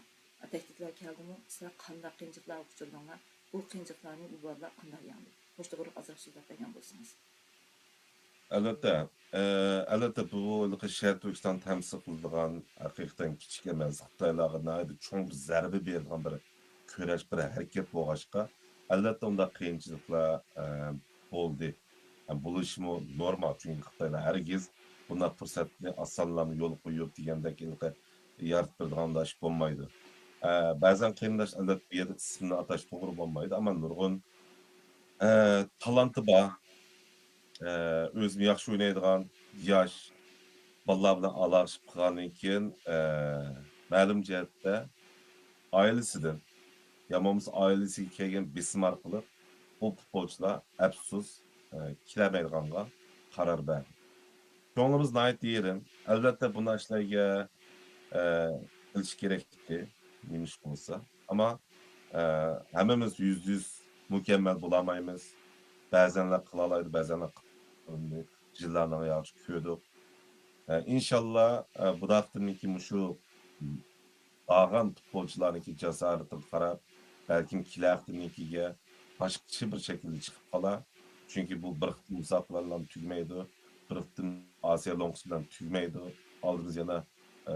تەھدىتلەر كەلدىمۇ؟ سىلەر قانداق قىيىنچىلىقلارغا ئۇچرىدىڭلار؟ بۇ قىيىنچىلىقلارنى بۇ بالىلار قانداق يەڭدى؟ مۇشۇ توغرىلىق ئازراق سۆزلەپ بەرگەن بولسىڭىز. ئەلۋەتتە، ئە، ئەلۋەتتە، بۇ ھېلىقى شەرقىي تۈركىستان تەمسىل قىلىدىغان، ھەقىقەتەن كىچىك ئەمەس، خىتايلارغا ناھايىتى چوڭ بىر زەربە بېرىدىغان بىر كۈرەش، بىر ھەرىكەت بولغاچقا، ئەلۋەتتە، ئۇنداق قىيىنچىلىقلار، ئە، بولدى. ھەم بولۇشىمۇ نورمال، چۈنكى خىتايلار ھەرگىز بۇنداق پۇرسەتنى ئاسانلارمۇ يول قويۇپ دېگەندەك ھېلىقى يارىتىپ بېرىدىغان ئىش بولمايدۇ. ئە، بەزەن قېرىنداش، ئەلۋەتتە، بۇ يەردە ئىسىمنى ئاتاش توغرا بولمايدۇ، ئەمما نۇرغۇن، ئە، تالانتى بار، ئە، ئۆزىمۇ ياخشى ئوينايدىغان ياش بالىلار بىلەن ئالاقىلىشىپ قالغاندىن كېيىن، ئە، مەلۇم جەھەتتە ئائىلىسىدىن يا بولمىسا ئائىلىسىگە كەلگەن بېسىم ئارقىلىق بۇ پۇتبولچىلار ئەپسۇس، ئە، كېلەلمەيدىغانغا قارار بەردى. كۆڭلىمىز ناھايىتى يېرىم. ئەلۋەتتە، بۇنداق ئىشلارغا، ئە، قىلىش كېرەكتى، نېمە ئىش بولسا. ئەمما، ئە، ھەممىمىز يۈزدە يۈز مۇكەممەل بولالمايمىز. بەزەنلەر قىلالايدۇ، بەزەنلەر قىلالمايدۇ. يىللارنىڭ ياخشى كۆردۇق. ئە، ئىنشاللا، ئە، بۇ ھەقتىمىكى مۇشۇ بارغان پۇتبولچىلارنىڭكى جاسارىتىغا قاراپ، بەلكىم كېلەر ھەپتىنىڭكىگە باشقىچە بىر شەكىلدە چىقىپ قالار. چۈنكى بۇ بىر قېتىم مۇسابىقىلەر بىلەن تۈگىمەيدۇ، بىر قېتىم ئاسىيا لوڭقىسى بىلەن تۈگىمەيدۇ. ئالدىمىزدا يەنە، ئە،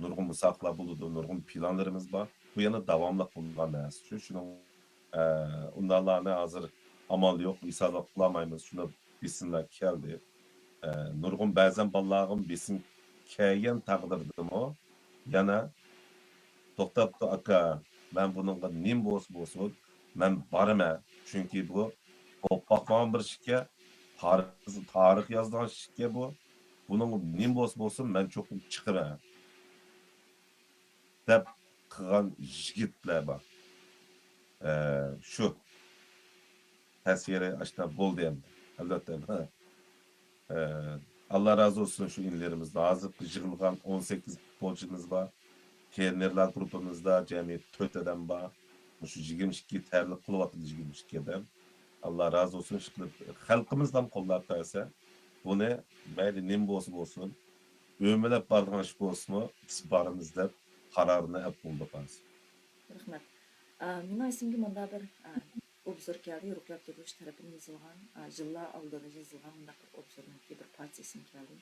نۇرغۇن مۇسابىقىلەر بولىدۇ، نۇرغۇن پىلانلىرىمىز بار. بۇ يەنە داۋاملىق بولىدىغان نەرسە. شۇ، شۇنىڭ، ئە، ئۇنداقلارنى ھازىر ئامال يوق، ھېسابلاپ قىلالمايمىز. شۇنداق بېسىملار كەلدى. ئە، نۇرغۇن بەزەن بالىلارغىمۇ بېسىم كەلگەن تەقدىردىمۇ يەنە توختاپتۇ، ئاكا، مەن بۇنىڭغا نېمە بولسا بولسۇن، مەن بارىمەن. چۈنكى بۇ بولۇپ باقمىغان بىر ئىشكەن، تارىخ، تارىخ يازىدىغان ئىشكەن بۇ. بۇنىڭغا نېمە بولسا بولسۇن، مەن چوقۇم چىقىمەن دەپ قىلغان يىگىتلەر بار. ئە، شۇ. تەسىرى ئاشتا بولدى ئەمدى. ئەلۋەتتە، ئە، ئاللا رازى بولسۇن شۇ ئىنىلىرىمىزدىن. ھازىرقى يىغىلغان ئون سەككىز پۇتبولچىمىز بار. ترېنېرلار گۇرۇپپىمىزدا جەمئىي تۆت ئادەم بار. مۇشۇ يىگىرمە ئىككى تەرلىق قىلىۋاتىدۇ، يىگىرمە ئىككى ئادەم. ئاللا رازى بولسۇن، ئىشقىلىپ خەلقىمىزدىن قوللاپ بەرسە، بۇنى مەيلى نېمە بولسا بولسۇن، ئۆمىلەپ بارىدىغان ئىش بولسىمۇ، بىز بارىمىز دەپ قارارنى ئەپ بولدۇق ھازىر. رەھمەت. ئا، مېنىڭ ئېسىمگە مۇنداق بىر، ئا، ئوبزور كەلدى، رۇقىيە ئابدۇرۇش تەرىپىدىن يېزىلغان، ئا، يىللار ئالدىدا يېزىلغان مۇنداق بىر ئوبزورنىڭكى بىر پارچىسى ئېسىمگە كەلدى.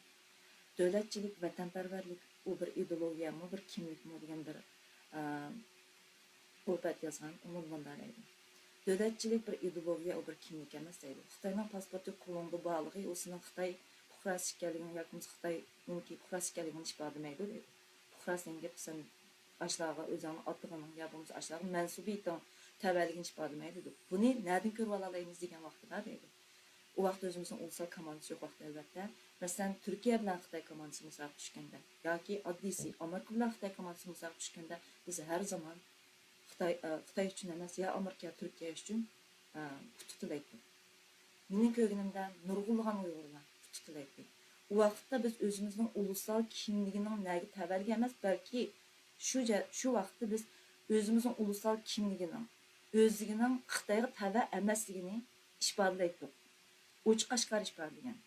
دۆلەتچىلىك، ۋەتەنپەرۋەرلىك، ئۇ بىر ئىدېئولوگىيەمۇ، بىر كىملىكمۇ دېگەن بىر، ئا، سۆھبەت يازغان، ئۇمۇ مۇنداق دەيدۇ. دۆلەتچىلىك بىر ئىدېئولوگىيە، ئۇ بىر كىملىك ئەمەس دەيدۇ. خىتاينىڭ پاسپورتى قولۇڭدا بارلىقى، ئۇ سېنىڭ خىتاي پۇقراسى ئىكەنلىكىڭ ياكى بولمىسا خىتاينىڭكى پۇقراسى ئىكەنلىكىڭنى ئىپادىلىمەيدۇ دەيدۇ. پۇقراسى دېگەن گەپ سەن ئاشۇلارغا ئۆزۈڭنى ئاتىغىنىڭ يا بولمىسا ئاشۇلارغا مەنسۇبىيىتىڭ تەۋەلىكىنى ئىپادىلىمەيدۇ دەيدۇ. بۇنى نەدىن كۆرۈۋالالايمىز دېگەن ۋاقتىدا دەيدۇ. ئۇ ۋاقىتتا ئۆزىمىزنىڭ ئۇلۇسلار كوماندىسى يوق ۋاقىتتا ئەلۋەتتە. مەسىلەن، تۈركىيە بىلەن خىتاي كوماندىسى مۇسابىقە چۈشكەندە ياكى ئاددىيسى ئامېرىكا بىلەن خىتاي كوماندىسى مۇسابىقە چۈشكەندە بىز ھەر زامان خىتاي، ئە، خىتاي ئۈچۈن ئەمەس، يا ئامېرىكا، يا تۈركىيە ئۈچۈن، ئە، پۇت تىلەيتتۇق. مېنىڭ كۆرگىنىمدە نۇرغۇنلىغان ئۇيغۇرلار پۇت تىلەيتتى. ئۇ ۋاقىتتا بىز ئۆزىمىزنىڭ ئۇلۇسلار كىملىكىنىڭ نەگە تەۋەلىكى ئەمەس، بەلكى شۇ جە-، شۇ ۋاقىتتا بىز ئۆزىمىزنىڭ ئۇلۇسلار كىملىكىنىڭ، ئۆزلۈكىنىڭ خىتايغا تەۋە ئەمەسلىكىنى ئىپادىلەيتتۇق. ئوچۇق ئاشكارا ئىپادىلىگەن.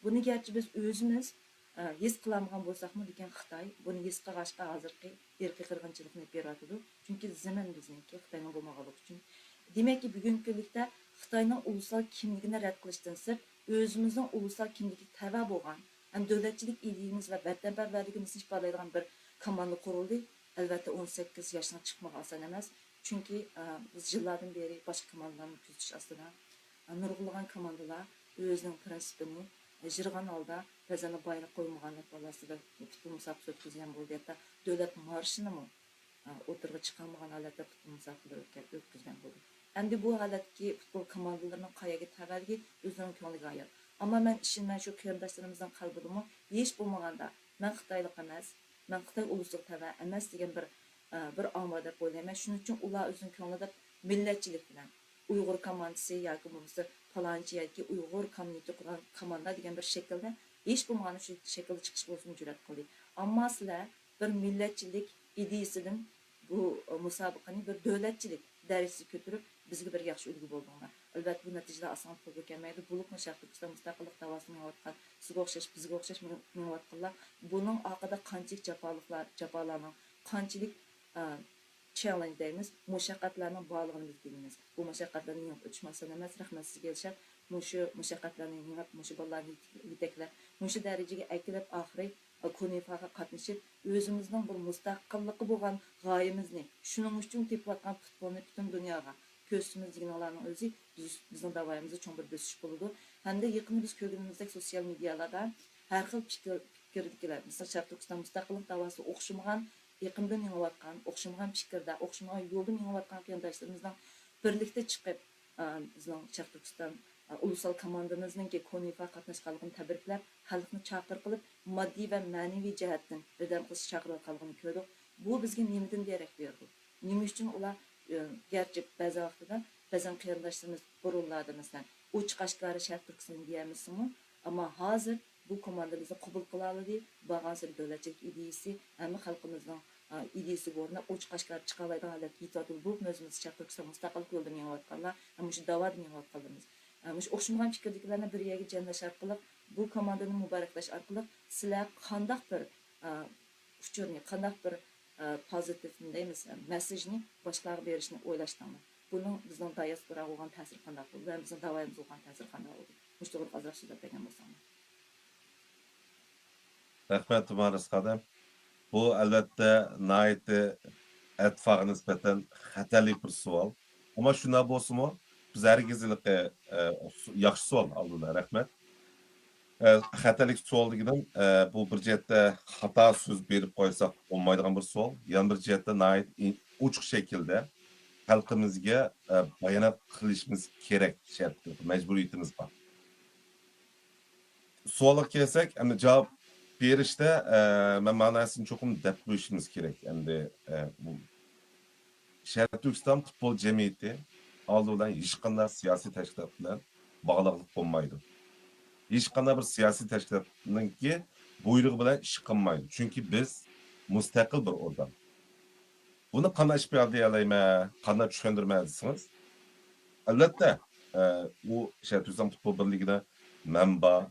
بۇنى گەرچە بىز ئۆزىمىز، ئە، ھېس قىلالمىغان بولساقمۇ، لېكىن خىتاي بۇنى ھېس قىلغاچقا ھازىرقى ئىرقىي قىرغىنچىلىقنى ئېلىپ بېرىۋاتىدۇ. چۈنكى زېمىن بىزنىڭكى، خىتاينىڭ بولمىغانلىقى ئۈچۈن. دېمەككى، بۈگۈنكى كۈنلۈكتە خىتاينىڭ ئۇلۇسلار كىملىكىنى رەت قىلىشتىن سىرت، ئۆزىمىزنىڭ ئۇلۇسلار كىملىكىگە تەۋە بولغان ھەم دۆلەتچىلىك ئىدىيىمىز ۋە ۋەتەنپەرۋەرلىكىمىزنى ئىپادىلەيدىغان بىر كوماندا قۇرۇلدى. ئەلۋەتتە، ئون سەككىز ياشنىڭ چىقمىقى ئاسان ئەمەس. چۈنكى، ئە، بىز يىللاردىن بېرى باشقا كوماندىلارنىڭ كۆزىتىش ئاستىدا، ئە، نۇرغۇنلىغان كوماندىلار ئۆزىنىڭ پىرىنسىپىنى، ئە، يىرغان ھالدا بەزەندە بايلىق قويمىغان ئەھۋاللار ئاستىدا پۇتبول مۇسابىقىسى ئۆتكۈزگەن بولدى. ھەتتا دۆلەت مارشىنىمۇ، ئە، ئوتتۇرىغا چىقارمىغان ھالەتتە پۇتبول مۇسابىقىلىرى ئۆتكە-، ئۆتكۈزگەن بولدى. ئەمدى بۇ ھالەتتىكى پۇتبول كوماندىلىرىنىڭ قايەرگە تەۋەلىكى ئۆزىنىڭ كۆڭلىگە ئايان. ئەمما مەن ئىشىنىمەن، شۇ قېرىنداشلىرىمىزنىڭ قەلبىدىمۇ ھېچ بولمىغاندا، مەن خىتايلىق ئەمەس، مەن خىتاي ئۇلۇسىغا تەۋە ئەمەس دېگەن بىر، ئە، بىر ئاڭ بار دەپ ئويلايمەن. شۇنىڭ ئۈچۈن ئۇلار ئۆزىنىڭ كۆڭلىدە مىللەتچىلىك بىلەن ئۇيغۇر كوماندىسى ياكى بولمىسا پالانچى ياكى ئۇيغۇر كوميۇنىتى قۇرغان كوماندا دېگەن بىر شەكىلدە، ھېچ بولمىغاندا شۇ شەكىلدە چىقىشقا بولسىمۇ جۈرئەت قىلدى. ئەمما سىلەر بىر مىللەتچىلىك ئىدىيىسىدىن بۇ، ئە، مۇسابىقىنى بىر دۆلەتچىلىك دەرىجىسىگە كۆتۈرۈپ، بىزگە بىر ياخشى ئۈلگە بولدۇڭلار. ئەلۋەتتە، بۇ نەتىجىلەر ئاسانلا قولغا كەلمەيدۇ. بولۇپمۇ شەرقىي تۈركىستان مۇستەقىللىق داۋاسىنى مېڭىۋاتقان، سىزگە ئوخشاش، بىزگە ئوخشاش مېڭ-، مېڭىۋاتقانلار بۇنىڭ ئارقىدا قانچىلىك جاپالىقلار، جاپالارنىڭ، قانچىلىك، ئە، challenge دەيمىز، مۇشەققەتلەرنىڭ بارلىقىنى بىز بىلىمىز. بۇ مۇشەققەتلەرنى يېڭىپ ئۆتۈش ئاسان ئەمەس. رەھمەت سىزگە، ئىلشات. مۇشۇ مۇشەققەتلەرنى يېڭىپ، مۇشۇ بالىلارنى يېتەكلەپ، مۇشۇ دەرىجىگە ئەكېلىپ، ئاخىرى، ئا، كونىفاغا قاتنىشىپ، ئۆزىمىزنىڭ بىر مۇستەقىللىقى بولغان غايىمىزنى، شۇنىڭ ئۈچۈن تېپىۋاتقان پۇتبولنى پۈتۈن دۇنياغا كۆرسىتىمىز دېگىنىڭلارنىڭ ئۆزى بىز، بىزنىڭ داۋايىمىزدا چوڭ بىر بۆسۈش بولىدۇ. ھەمدە يېقىندا بىز كۆرگىنىمىزدەك سوتسىيال مېدىيالاردا ھەر خىل پىكىر، پىكىردىكىلەر، مىسال، شەرقىي تۈركىستان مۇستەقىللىق داۋاسىدا ئوخشىمىغان ئېقىمدا مېڭىۋاتقان، ئوخشىمىغان پىكىردە، ئوخشىمىغان يولدا مېڭىۋاتقان قېرىنداشلىرىمىزنىڭ بىرلىكتە چىقىپ، ئا، بىزنىڭ شەرقىي تۈركىستان، ئا، ئۇلۇسال كوماندىمىزنىڭكى كونىفا قاتناشقانلىقىنى تەبرىكلەپ، خەلقنى چاقىرىق قىلىپ، ماددىي ۋە مەنىۋى جەھەتتىن ياردەم قىلىشقا چاقىرىۋاتقانلىقىنى كۆردۇق. بۇ بىزگە نېمىدىن دېرەك بېرىدۇ؟ نېمە ئۈچۈن ئۇلار، ئۆ، گەرچە بەزى ۋاقتىدا بەزەن قېرىنداشلىرىمىز بۇرۇنلاردىن، مەسىلەن، ئوچۇق ئاشكارا شەرقىي تۈركىستان دېيەلمىسىمۇ، ئەمما ھازىر بۇ كوماندىمىزنى قوبۇل قىلالىدى، بارغانسېرى دۆلەتچىلىك ئىدىيىسى ھەممە خەلقىمىزنىڭ، ئا، ئىدىيىسىگە ئورناپ، ئوچۇق ئاشكارا چىقالايدىغان ھالەتكە يېتىۋاتىدۇ. بۇ ئۆزىمىز شەرقىي تۈركىستان مۇستەقىللىق يولىدا مېڭىۋاتقانلار، ھەم مۇشۇ داۋادا مېڭىۋاتقانلىرىمىز. ئا، مۇشۇ ئوخشىمىغان پىكىردىكىلەرنى بىر يەرگە جەملەش ئارقىلىق، بۇ كوماندىنى مۇبارەكلەش ئارقىلىق، سىلەر قانداق بىر، ئا، ئۇچۇرنى، قانداق بىر، ئا، پوزىتىپ دەيمىز، مەسساژنى باشقىلارغا بېرىشنى ئويلاشتىڭلار؟ بۇنىڭ بىزنىڭ دىياسپوراغا بولغان تەسىرى قانداق بولىدۇ ۋە بىزنىڭ داۋايىمىزغا بولغان تەسىرى قانداق بولىدۇ؟ مۇشۇ توغرىلىق ئازراق سۆزلەپ بەرگەن بولساڭلار. رەھمەت، مارىس خادىم. بۇ، ئەلۋەتتە، ناھايىتى ئەتىفاغا نىسبەتەن خەتەرلىك بىر سوئال. ئەمما شۇنداق بولسىمۇ، بىز ھەرگىز ھېلىقى، ئە، ياخشى سوئال ئالدىدا، رەھمەت. ئە، خەتەرلىك سوئال دېگىنىم، ئە، بۇ بىر جەھەتتە خاتا سۆز بېرىپ قويساق بولمايدىغان بىر سوئال. يەنە بىر جەھەتتە ناھايىتى ئوچۇق شەكىلدە خەلقىمىزگە، ئە، بايانات قىلىشىمىز كېرەك شەرت، مەجبۇرىيىتىمىز بار. سوئالغا كەلسەك، ئەمدى جاۋاب بېرىشتە، ئە، مەن مانا نەرسىنى چوقۇم دەپ قويۇشىمىز كېرەك. ئەمدى، ئە، بۇ شەرقىي تۈركىستان پۇتبول جەمئىيىتى ئالدى بىلەن ھېچقانداق سىياسىي تەشكىلات بىلەن باغلىقلىق بولمايدۇ. ھېچقانداق بىر سىياسىي تەشكىلاتنىڭكى بۇيرۇقى بىلەن ئىش قىلمايدۇ. چۈنكى بىز مۇستەقىل بىر ئورگان. بۇنى قانداق ئىپادىلىيەلەيمەن، قانداق چۈشەندۈرىمەن دېسىڭىز، ئەلۋەتتە، ئە، ئۇ شەرقىي تۈركىستان پۇتبول بىرلىكىدە مەن بار،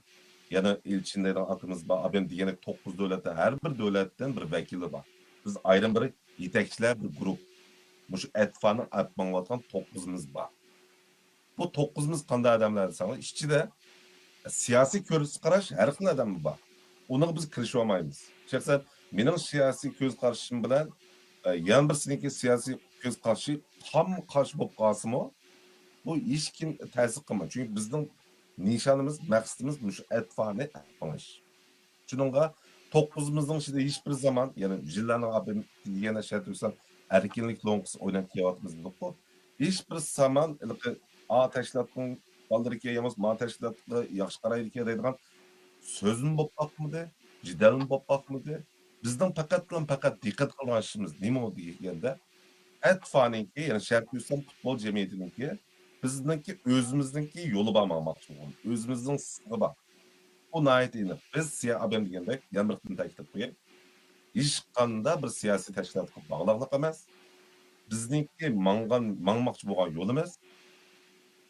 يەنە ئېلچىن دەيدىغان ئاكىمىز بار، ئابەم دېگەندەك توققۇز دۆلەتتە ھەر بىر دۆلەتتىن بىر ۋەكىلى بار. بىز ئايرىم بىر يېتەكچىلەر، بىر گۇرۇپ. مۇشۇ ئەتىفانى ئەپ ماڭىۋاتقان توققۇزىمىز بار. بۇ توققۇزىمىز قانداق ئادەملەر دېسەڭلار، ئىچىدە سىياسىي كۆز قاراش ھەر خىل ئادەم بار. ئۇنىڭغا بىز كىرىشىۋالمايمىز. شەخسەن مېنىڭ سىياسىي كۆز قارىشىم بىلەن، ئە، يەنە بىرسىنىڭكى سىياسىي كۆز قارىشى تامغا قارشى بولۇپ قالسىمۇ، بۇ ھېچكىم تەسىر قىلمايدۇ. چۈنكى بىزنىڭ نىشانىمىز، مەقسىتىمىز مۇشۇ ئەتىفانى ئەپ مېڭىش. شۇنىڭغا توققۇزىمىزنىڭ ئىچىدە ھېچبىر زامان، يەنە يىللارنىڭ ئابىدىن دېگەن شەرقىي تۈركىستان ئەركىنلىك لوڭقىسى ئويناپ كېلىۋاتىمىز دېدۇققۇ. ھېچبىر زامان ھېلىقى ئا تەشكىلاتنىڭ بالىلىرىكەن يا بولمىسا ما تەشكىلاتقا ياخشى قارايدىكەن دەيدىغان سۆزمۇ بولۇپ باقمىدى، جېدەلمۇ بولۇپ باقمىدى. بىزنىڭ پەقەتلا پەقەت دىققەت قىلغان ئىشىمىز نېمە دېگەندە، ئەتىفانىڭكى، يەنى شەرقىي تۈركىستان پۇتبول جەمئىيىتىنىڭكى بىزنىڭكى ئۆزىمىزنىڭكى يولى بار ماڭماقچى بولغان، ئۆزىمىزنىڭ سىزىقى بار. بۇ ناھايىتى ئېنىق. بىز سىيا ئابەم دېگەندەك، يەنە بىر قېتىم تەكىتلەپ قوياي. ھېچقانداق بىر سىياسىي تەشكىلاتقا باغلىقلىق ئەمەس. بىزنىڭكى ماڭغان، ماڭماقچى بولغان يولىمىز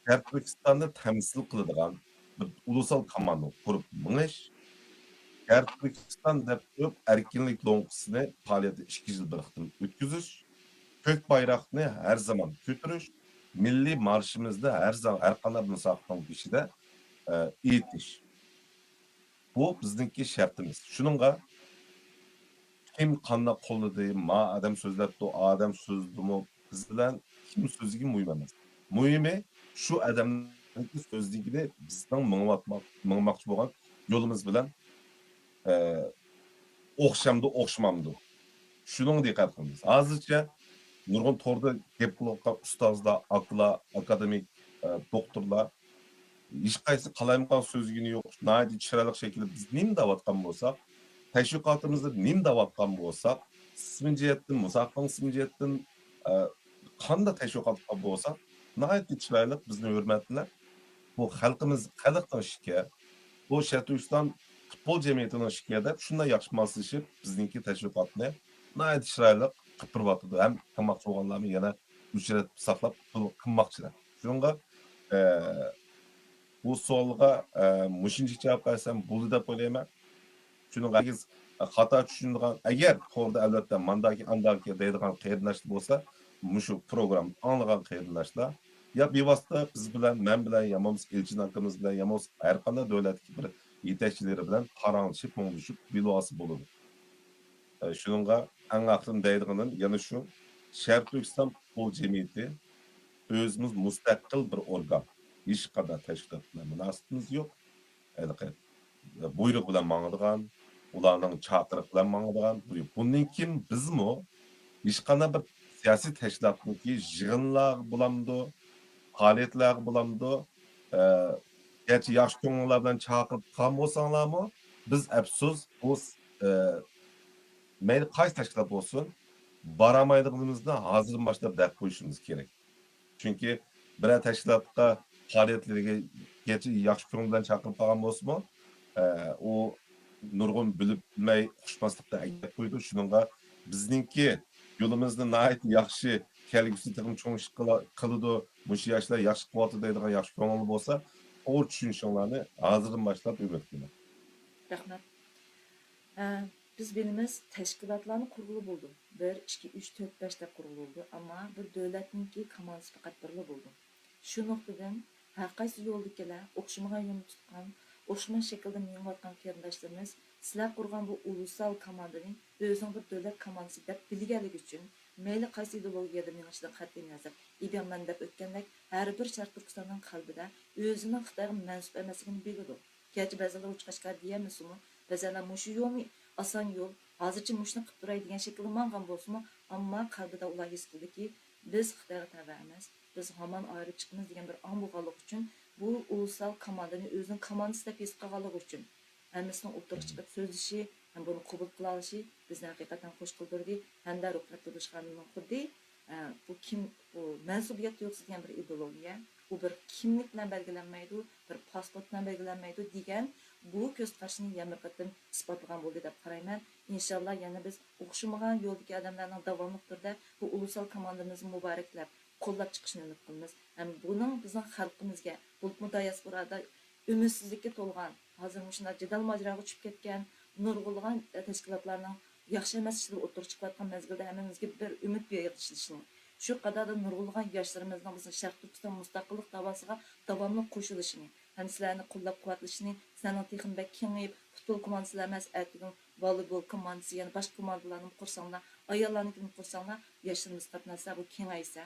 شەرقىي تۈركىستاننى تەمسىل قىلىدىغان بىر ئۇلۇسال كوماندىنى قۇرۇپ مېڭىش، شەرقىي تۈركىستان دەپ تۇرۇپ ئەركىنلىك لوڭقىسىنى پائالىيەتنى ئىككى يىل بىر قېتىم ئۆتكۈزۈش، كۆك بايراقنى ھەر زامان كۆتۈرۈش، مىللىي مارشىمىزنى ھەر زامان، ھەر قانداق مۇسابىقىنىڭ بېشىدا، ئە، ئېيتىش. بۇ بىزنىڭكى شەرتىمىز. شۇنىڭغا كىم قانداق قوللىدى، ما ئادەم سۆزلەپتۇ، ئادەم سۆزلىدىمۇ، بىز بىلەن كىم سۆزلىگىنى مۇھىم ئەمەس. مۇھىمى شۇ ئادەمنىڭكى سۆزلىگىنى بىزنىڭ مېڭىۋاتماق، مېڭىماقچى بولغان يولىمىز بىلەن، ئە، ئوخشامدۇ، ئوخشىمامدۇ؟ شۇنىڭغا دىققەت قىلىمىز. ھازىرچە نۇرغۇن توردا گەپ قىلىۋاتقان ئۇستازلار، ئاكىلار، ئاكادېمىك، ئە، دوختۇرلار، ھېچقايسى قالايمىقان سۆزلىگىنى يوق. ناھايىتى چىرايلىق شەكىلدە بىز نېمە دەۋاتقان بولساق، تەشۋىقاتىمىزدا نېمە دەۋاتقان بولساق، ئىسمى جەھەتتىن، مۇسابىقىنىڭ ئىسمى جەھەتتىن، ئە، قانداق تەشۋىقات قىلغان بولساق، ناھايىتى چىرايلىق بىزنى ھۆرمەتلەپ، بۇ خەلقىمىز، خەلقنىڭ ئىشىكى، بۇ شەرقىي تۈركىستان پۇتبول جەمئىيىتىنىڭ ئىشىكى دەپ شۇنداق ياخشى ماسلىشىپ، بىزنىڭكى تەشۋىقاتنى ناھايىتى چىرايلىق قىلىپ بېرىۋاتىدۇ. ھەم قىلماقچى بولغانلارمۇ يەنە ئۆچرەت ساقلاپ قىل-، قىلماقچىلار. شۇنىڭغا، ئە، بۇ سوئالغا، ئە، مۇشۇنچە جاۋاب بەرسەم بولدى دەپ ئويلايمەن. شۇنىڭغا ھەرگىز خاتا چۈشىنىدىغان، ئەگەر توردا ئەلۋەتتە مانداكى ئانداكى دەيدىغان قېرىنداشلار بولسا، مۇشۇ پروگراممىنى ئاڭلىغان قېرىنداشلار يا بىۋاسىتە بىز بىلەن، مەن بىلەن يا بولمىسا ئېلچىن ئاكىمىز بىلەن يا بولمىسا ھەر قانداق دۆلەتتىكى بىر يېتەكچىلىرى بىلەن پاراڭلىشىپ، مۇڭدىشىپ بىلىۋالسا بولىدۇ. ئە، شۇنىڭغا ئەڭ ئاخىرىدا دەيدىغىنىم يەنە شۇ، شەرقىي تۈركىستان پۇتبول جەمئىيىتى ئۆزىمىز مۇستەقىل بىر ئورگان. ھېچقانداق تەشكىلات بىلەن مۇناسىۋىتىمىز يوق. ھېلىقى بۇيرۇق بىلەن ماڭىدىغان، ئۇلارنىڭ چاقىرىقى بىلەن ماڭىدىغان، بۇ-، بۇندىن كېيىن بىزمۇ ھېچقانداق بىر سىياسىي تەشكىلاتنىڭكى يىغىنلارغا بولامدۇ، پائالىيەتلەرگە بولامدۇ، ئە، گەرچە ياخشى كۆڭلۈڭلار بىلەن چاقىرىپ قالغان بولساڭلارمۇ، بىز ئەپسۇس، بۇ، ئە، مەيلى قايسى تەشكىلات بولسۇن، بارالمايدىغىنىمىزنى ھازىردىن باشلاپ دەپ قويۇشىمىز كېرەك. چۈنكى بىرەر تەشكىلاتقا پائالىيەتلىرىگە گەرچە ياخشى كۆڭۈل بىلەن چاقىرىپ قالغان بولسىمۇ، ئە، ئۇ نۇرغۇن بىلىپ بىلمەي ئۇقۇشماسلىققا ئەكېلىپ قويىدۇ. شۇنىڭغا بىزنىڭكى يولىمىزنى ناھايىتى ياخشى، كەلگۈسىدە تېخىمۇ چوڭ ئىش قىلا-، قىلىدۇ، مۇشۇ ياشلار ياخشى قىلىۋاتىدۇ دەيدىغان ياخشى كۆڭۈل بولسا، توغرا چۈشىنىشىڭلارنى ھازىردىن باشلاپ ئۈمىد قىلىمەن. رەھمەت. ئە، بىز بىلىمىز، تەشكىلاتلارنى قۇرغىلى بولىدۇ. بىر، ئىككى، ئۈچ، تۆت، بەش دەپ قۇرغىلى بولىدۇ. ئەمما بىر دۆلەتنىڭكى كوماندىسى پەقەت بىرلا بولىدۇ. شۇ نۇقتىدىن ھەر قايسى يولدىكىلەر ئوخشىمىغان يولنى تۇتقان، ئوخشىماس شەكىلدە مېڭىۋاتقان قېرىنداشلىرىمىز، سىلەر قۇرغان بۇ ئۇلۇسال كوماندىنى ئۆزىنىڭ بىر دۆلەت كوماندىسى دەپ بىلگەنلىكى ئۈچۈن، مەيلى قايسى ئىدېئولوگىيەدە مېڭىشىدىن قەتئىينەزەر، ئىدىيە مەن دەپ ئۆتكەندەك، ھەر بىر شەرقىي تۈركىستاننىڭ قەلبىدە ئۆزىنىڭ خىتايغا مەنسۇپ ئەمەسلىكىنى بىلىدۇ. گەرچە بەزىلەر ئوچۇق ئاشكارا دېيەلمىسىمۇ، بەزىلەر مۇشۇ يولنى ئاسان يول، ھازىرچە مۇشۇنى قىلىپ تۇراي دېگەن شەكىلدە ماڭغان بولسىمۇ، ئەمما قەلبىدە ئۇلار ھېس قىلدىكى، بىز خىتايغا تەۋە ئەمەس، بىز ھامان ئايرىلىپ چىقىمىز دېگەن بىر ئاڭ بولغانلىقى ئۈچۈن، بۇ ئۇلۇسال كوماندىنى ئۆزىنىڭ كوماندىسى دەپ ھېس قىلغانلىقى ئۈچۈن، ھەممىسىنىڭ ئوتتۇرىغا چىقىپ سۆزلىشى ھەم بۇنى قوبۇل قىلالىشى بىزنى ھەقىقەتەن خۇش قىلدۇردى ھەمدە رۇقىيەت تۇردۇشخانىمنىڭ خۇددى، ئە، بۇ كىم، بۇ مەنسۇبىيەت تۇيغۇسى دېگەن بىر ئىدېئولوگىيە، ئۇ بىر كىملىك بىلەن بەلگىلەنمەيدۇ، بىر پاسپورت بىلەن بەلگىلەنمەيدۇ دېگەن بۇ كۆز قاراشنى يەنە بىر قېتىم ئىسپاتلىغان بولدى دەپ قارايمەن. ئىنشاللا يەنە بىز ئوخشىمىغان يولدىكى ئادەملەرنىڭ داۋاملىق تۈردە بۇ ئۇلۇسال كوماندىمىزنى مۇبارەكلەپ، قوللاپ چىقىشىنى ئۈمىد قىلىمىز. ھەم بۇنىڭ بىزنىڭ خەلقىمىزگە، بولۇپمۇ دىياسپورادا ئۈمىدسىزلىككە تولغان، ھازىر مۇشۇنداق جېدەل ماجىراغا چۈشۈپ كەتكەن نۇرغۇنلىغان تەشكىلاتلارنىڭ ياخشى ئەمەس ئىشلىرى ئوتتۇرىغا چىقىۋاتقان مەزگىلدە ھەممىمىزگە بىر ئۈمىد بېغىشلىشىنى، شۇ قاتاردا نۇرغۇنلىغان ياشلىرىمىزنىڭ بىزنىڭ شەرقىي تۈركىستان مۇستەقىللىق داۋاسىغا داۋاملىق قوشۇلۇشىنى، ھەم سىلەرنى قوللاپ-قۇۋۋەتلىشىنى، سىلەرنىڭ تېخىمۇ بەك كېڭىيىپ، پۇتبول كوماندىسىلا ئەمەس، ئەتىگۈن ۋالىبول كوماندىسى، يەنە باشقا كوماندىلارنىمۇ قۇرساڭلار، ئاياللارنىڭكىنىمۇ قۇرساڭلار، ياشلىرىمىز قاتناشسا، بۇ كېڭەيسە،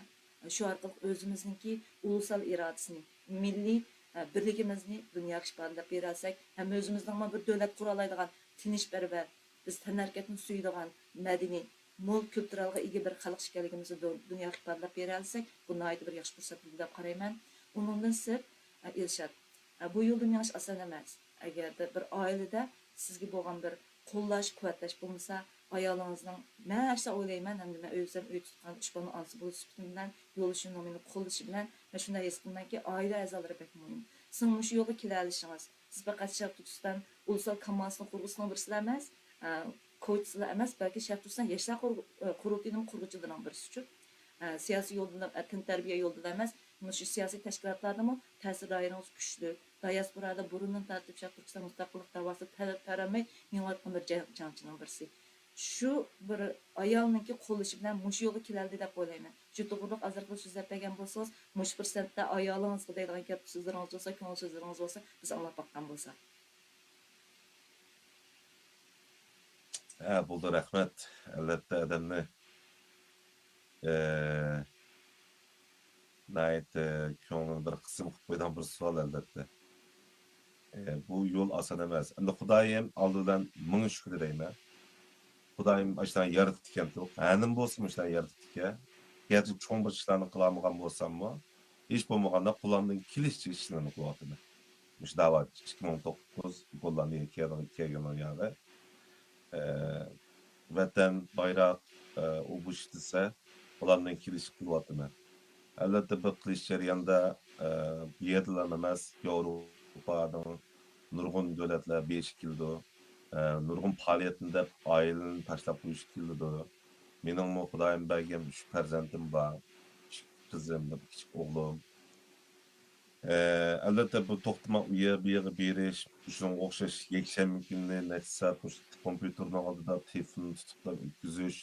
شۇ ئارقىلىق ئۆزىمىزنىڭكى ئۇلۇسال ئىرادىسىنى، مىللىي، ئە، بىرلىكىمىزنى دۇنياغا ئىپادىلەپ بېرەلىسەك، ھەم ئۆزىمىزنىڭمۇ بىر دۆلەت قۇرالايدىغان، تىنچپەرۋەر، بىز تەنھەرىكەتنى سۆيىدىغان، مەدەنىي، مول كۈلتۈرەلغا ئىگە بىر خەلق ئىكەنلىكىمىزنى دۇ-، دۇنياغا ئىپادىلەپ بېرەلىسەك، بۇ ناھايىتى بىر ياخشى پۇرسەت بولىدۇ دەپ قارايمەن. ئۇنىڭدىن سىرت، ئە، ئىرشات، ئە، بۇ يولدا مېڭىش ئاسان ئەمەس. ئەگەردە بىر ئائىلىدە سىزگە بولغان بىر قوللاش، قۇۋۋەتلەش بولمىسا، ئايالىڭىزنىڭ، مەن ھەر ساڭا ئويلايمەن، ھەمدە مەن ئۆزۈم ئۆي تۇتقان ئۈچ بالىنىڭ ئانىسى بولۇش سۈپىتىم بىلەن، يولدىشىمنىڭ مېنى قوللىشى بىلەن، مەن شۇنداق ھېس قىلىمەنكى، ئائىلە ئەزالىرى بەك مۇھىم. سىزنىڭ مۇشۇ يولغا كېلەلىشىڭىز، سىز پەقەت شەرقىي تۈركىستان ئۇلۇسال كوماندىسىنىڭ قۇرغۇچىسىنىڭ بىرسىلا ئەمەس، ئە، كوچىسىلا ئەمەس، بەلكى شەرقىي تۈركىستان ياشلار قۇرۇ-، ئە، قۇرۇلتىيىنىڭ قۇرغۇچىلىرىنىڭ بىرسىچۇ. ئە، سىياسىي يولدىلا، ئە، تەنتەربىيە يولىدىلا ئەمەس، مۇشۇ سىياسىي تەشكىلاتلاردىمۇ تەسىر دائىرىڭىز كۈچلۈك. دىياسپورادا بۇرۇندىن تارتىپ شەرقىي تۈركىستان مۇستەقىللىق داۋاسىدا تەۋر بەرمەي مېڭىۋاتقان بىر جەڭ-، جەڭچىنىڭ بىرسى. شۇ بىر ئايالنىڭكى قوللىشى بىلەن مۇشۇ يولغا كېلەلدى دەپ ئويلايمەن. شۇ توغرىلىق ئازراقلا سۆزلەپ بەرگەن بولسىڭىز، مۇشۇ پۇرسەتتە ئايالىڭىزغا دەيدىغان گەپ سۆزلىرىڭىز بولسا، كۆڭۈل سۆزلىرىڭىز بولسا، بىز ئاڭلاپ باققان بولساق. ھە، بولدى، رەھمەت. ئەلۋەتتە، ئادەمنى، ئە، ناھايىتى كۆڭلىنى بىر قىسىم قىلىپ قويىدىغان بىر سوئال، ئەلۋەتتە. ئە، بۇ يول ئاسان ئەمەس. ئەمدى خۇدايىم ئالدى بىلەن مىڭ شۈكرى دەيمەن. خۇدايىم ئاشۇلارنى يارىتىپتىكەن، ھەنىم بولسىمۇ ئاشۇلارنى يارىتىپتىكەن. گەرچە چوڭ بىر ئىشلارنى قىلالمىغان بولساممۇ، ھېچ بولمىغاندا قولۇمدىن كېلىشىچە ئىشلىرىمنى قىلىۋاتىمەن. مۇشۇ داۋا ئىككى مىڭ توققۇز گوللاندىيەگە كەلگەن، كەلگەن ياغى. ئە، ۋەتەن، بايراق، ئە، ئۇ بۇ ئىش دېسە، قولۇمدىن كېلىشىچە قىلىۋاتىمەن. ئەلۋەتتە، بۇ قىلىش جەريانىدا، ئە، بۇ يەردىلا ئەمەس، ياۋروپانىڭ نۇرغۇن دۆلەتلەر بېرىشى كېلىدۇ. ئە، نۇرغۇن پائالىيەتنى دەپ ئائىلىنى تاشلاپ قويۇشى كېلىدۇ. مېنىڭمۇ خۇدايىم بەرگەن ئۈچ پەرزەنتىم بار. ئۈچ قىزىم، بىر كىچىك ئوغلۇم. ئە، ئەلۋەتتە، بۇ توختىماي ئۇ يەر، بۇ يەرگە بېرىش، شۇنىڭغا ئوخشاش يەكشەنبە كۈنى نەچچە سائەت مۇشۇ كومپيۇتېرنىڭ ئالدىدا تېلېفوننى تۇتۇپلا ئۆتكۈزۈش،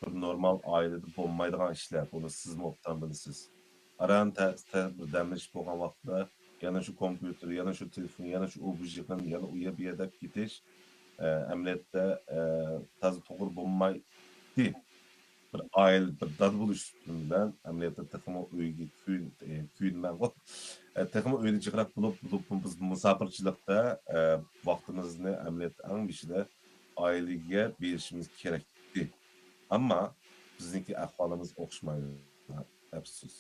بىر نورمال ئائىلىدە بولمايدىغان ئىشلار. بۇنى سىزمۇ ئوبدان بىلىسىز. ئاران ت-، ت-، بىر دەم ئېلىش بولغان ۋاقىتتا يەنە شۇ كومپيۇتېر، يەنە شۇ تېلېفون، يەنە شۇ ئوبژېكىن، يەنە ئۇ يەر، بۇ يەر دەپ كېتىش، ئە، ئەمەلىيەتتە، ئە، تازا توغرا بولمايتتى. بىر ئائىلە، بىر دادا بولۇش سۈپىتىم بىلەن ئەمەلىيەتتە تېخىمۇ ئۆيگە كۆيۈن-، ئە، كۆيۈنمەنغۇ. ئە، تېخىمۇ ئۆيدە جىقراق بولۇپ، بولۇپمۇ بىز مۇساپىرچىلىقتا، ئە، ۋاقتىمىزنى ئەمەلىيەتتە ئەڭ بېشىدا ئائىلىگە بېرىشىمىز كېرەكتى. ئەمما بىزنىڭكى ئەھۋالىمىز ئوخشىمايدۇ، ئەپسۇس.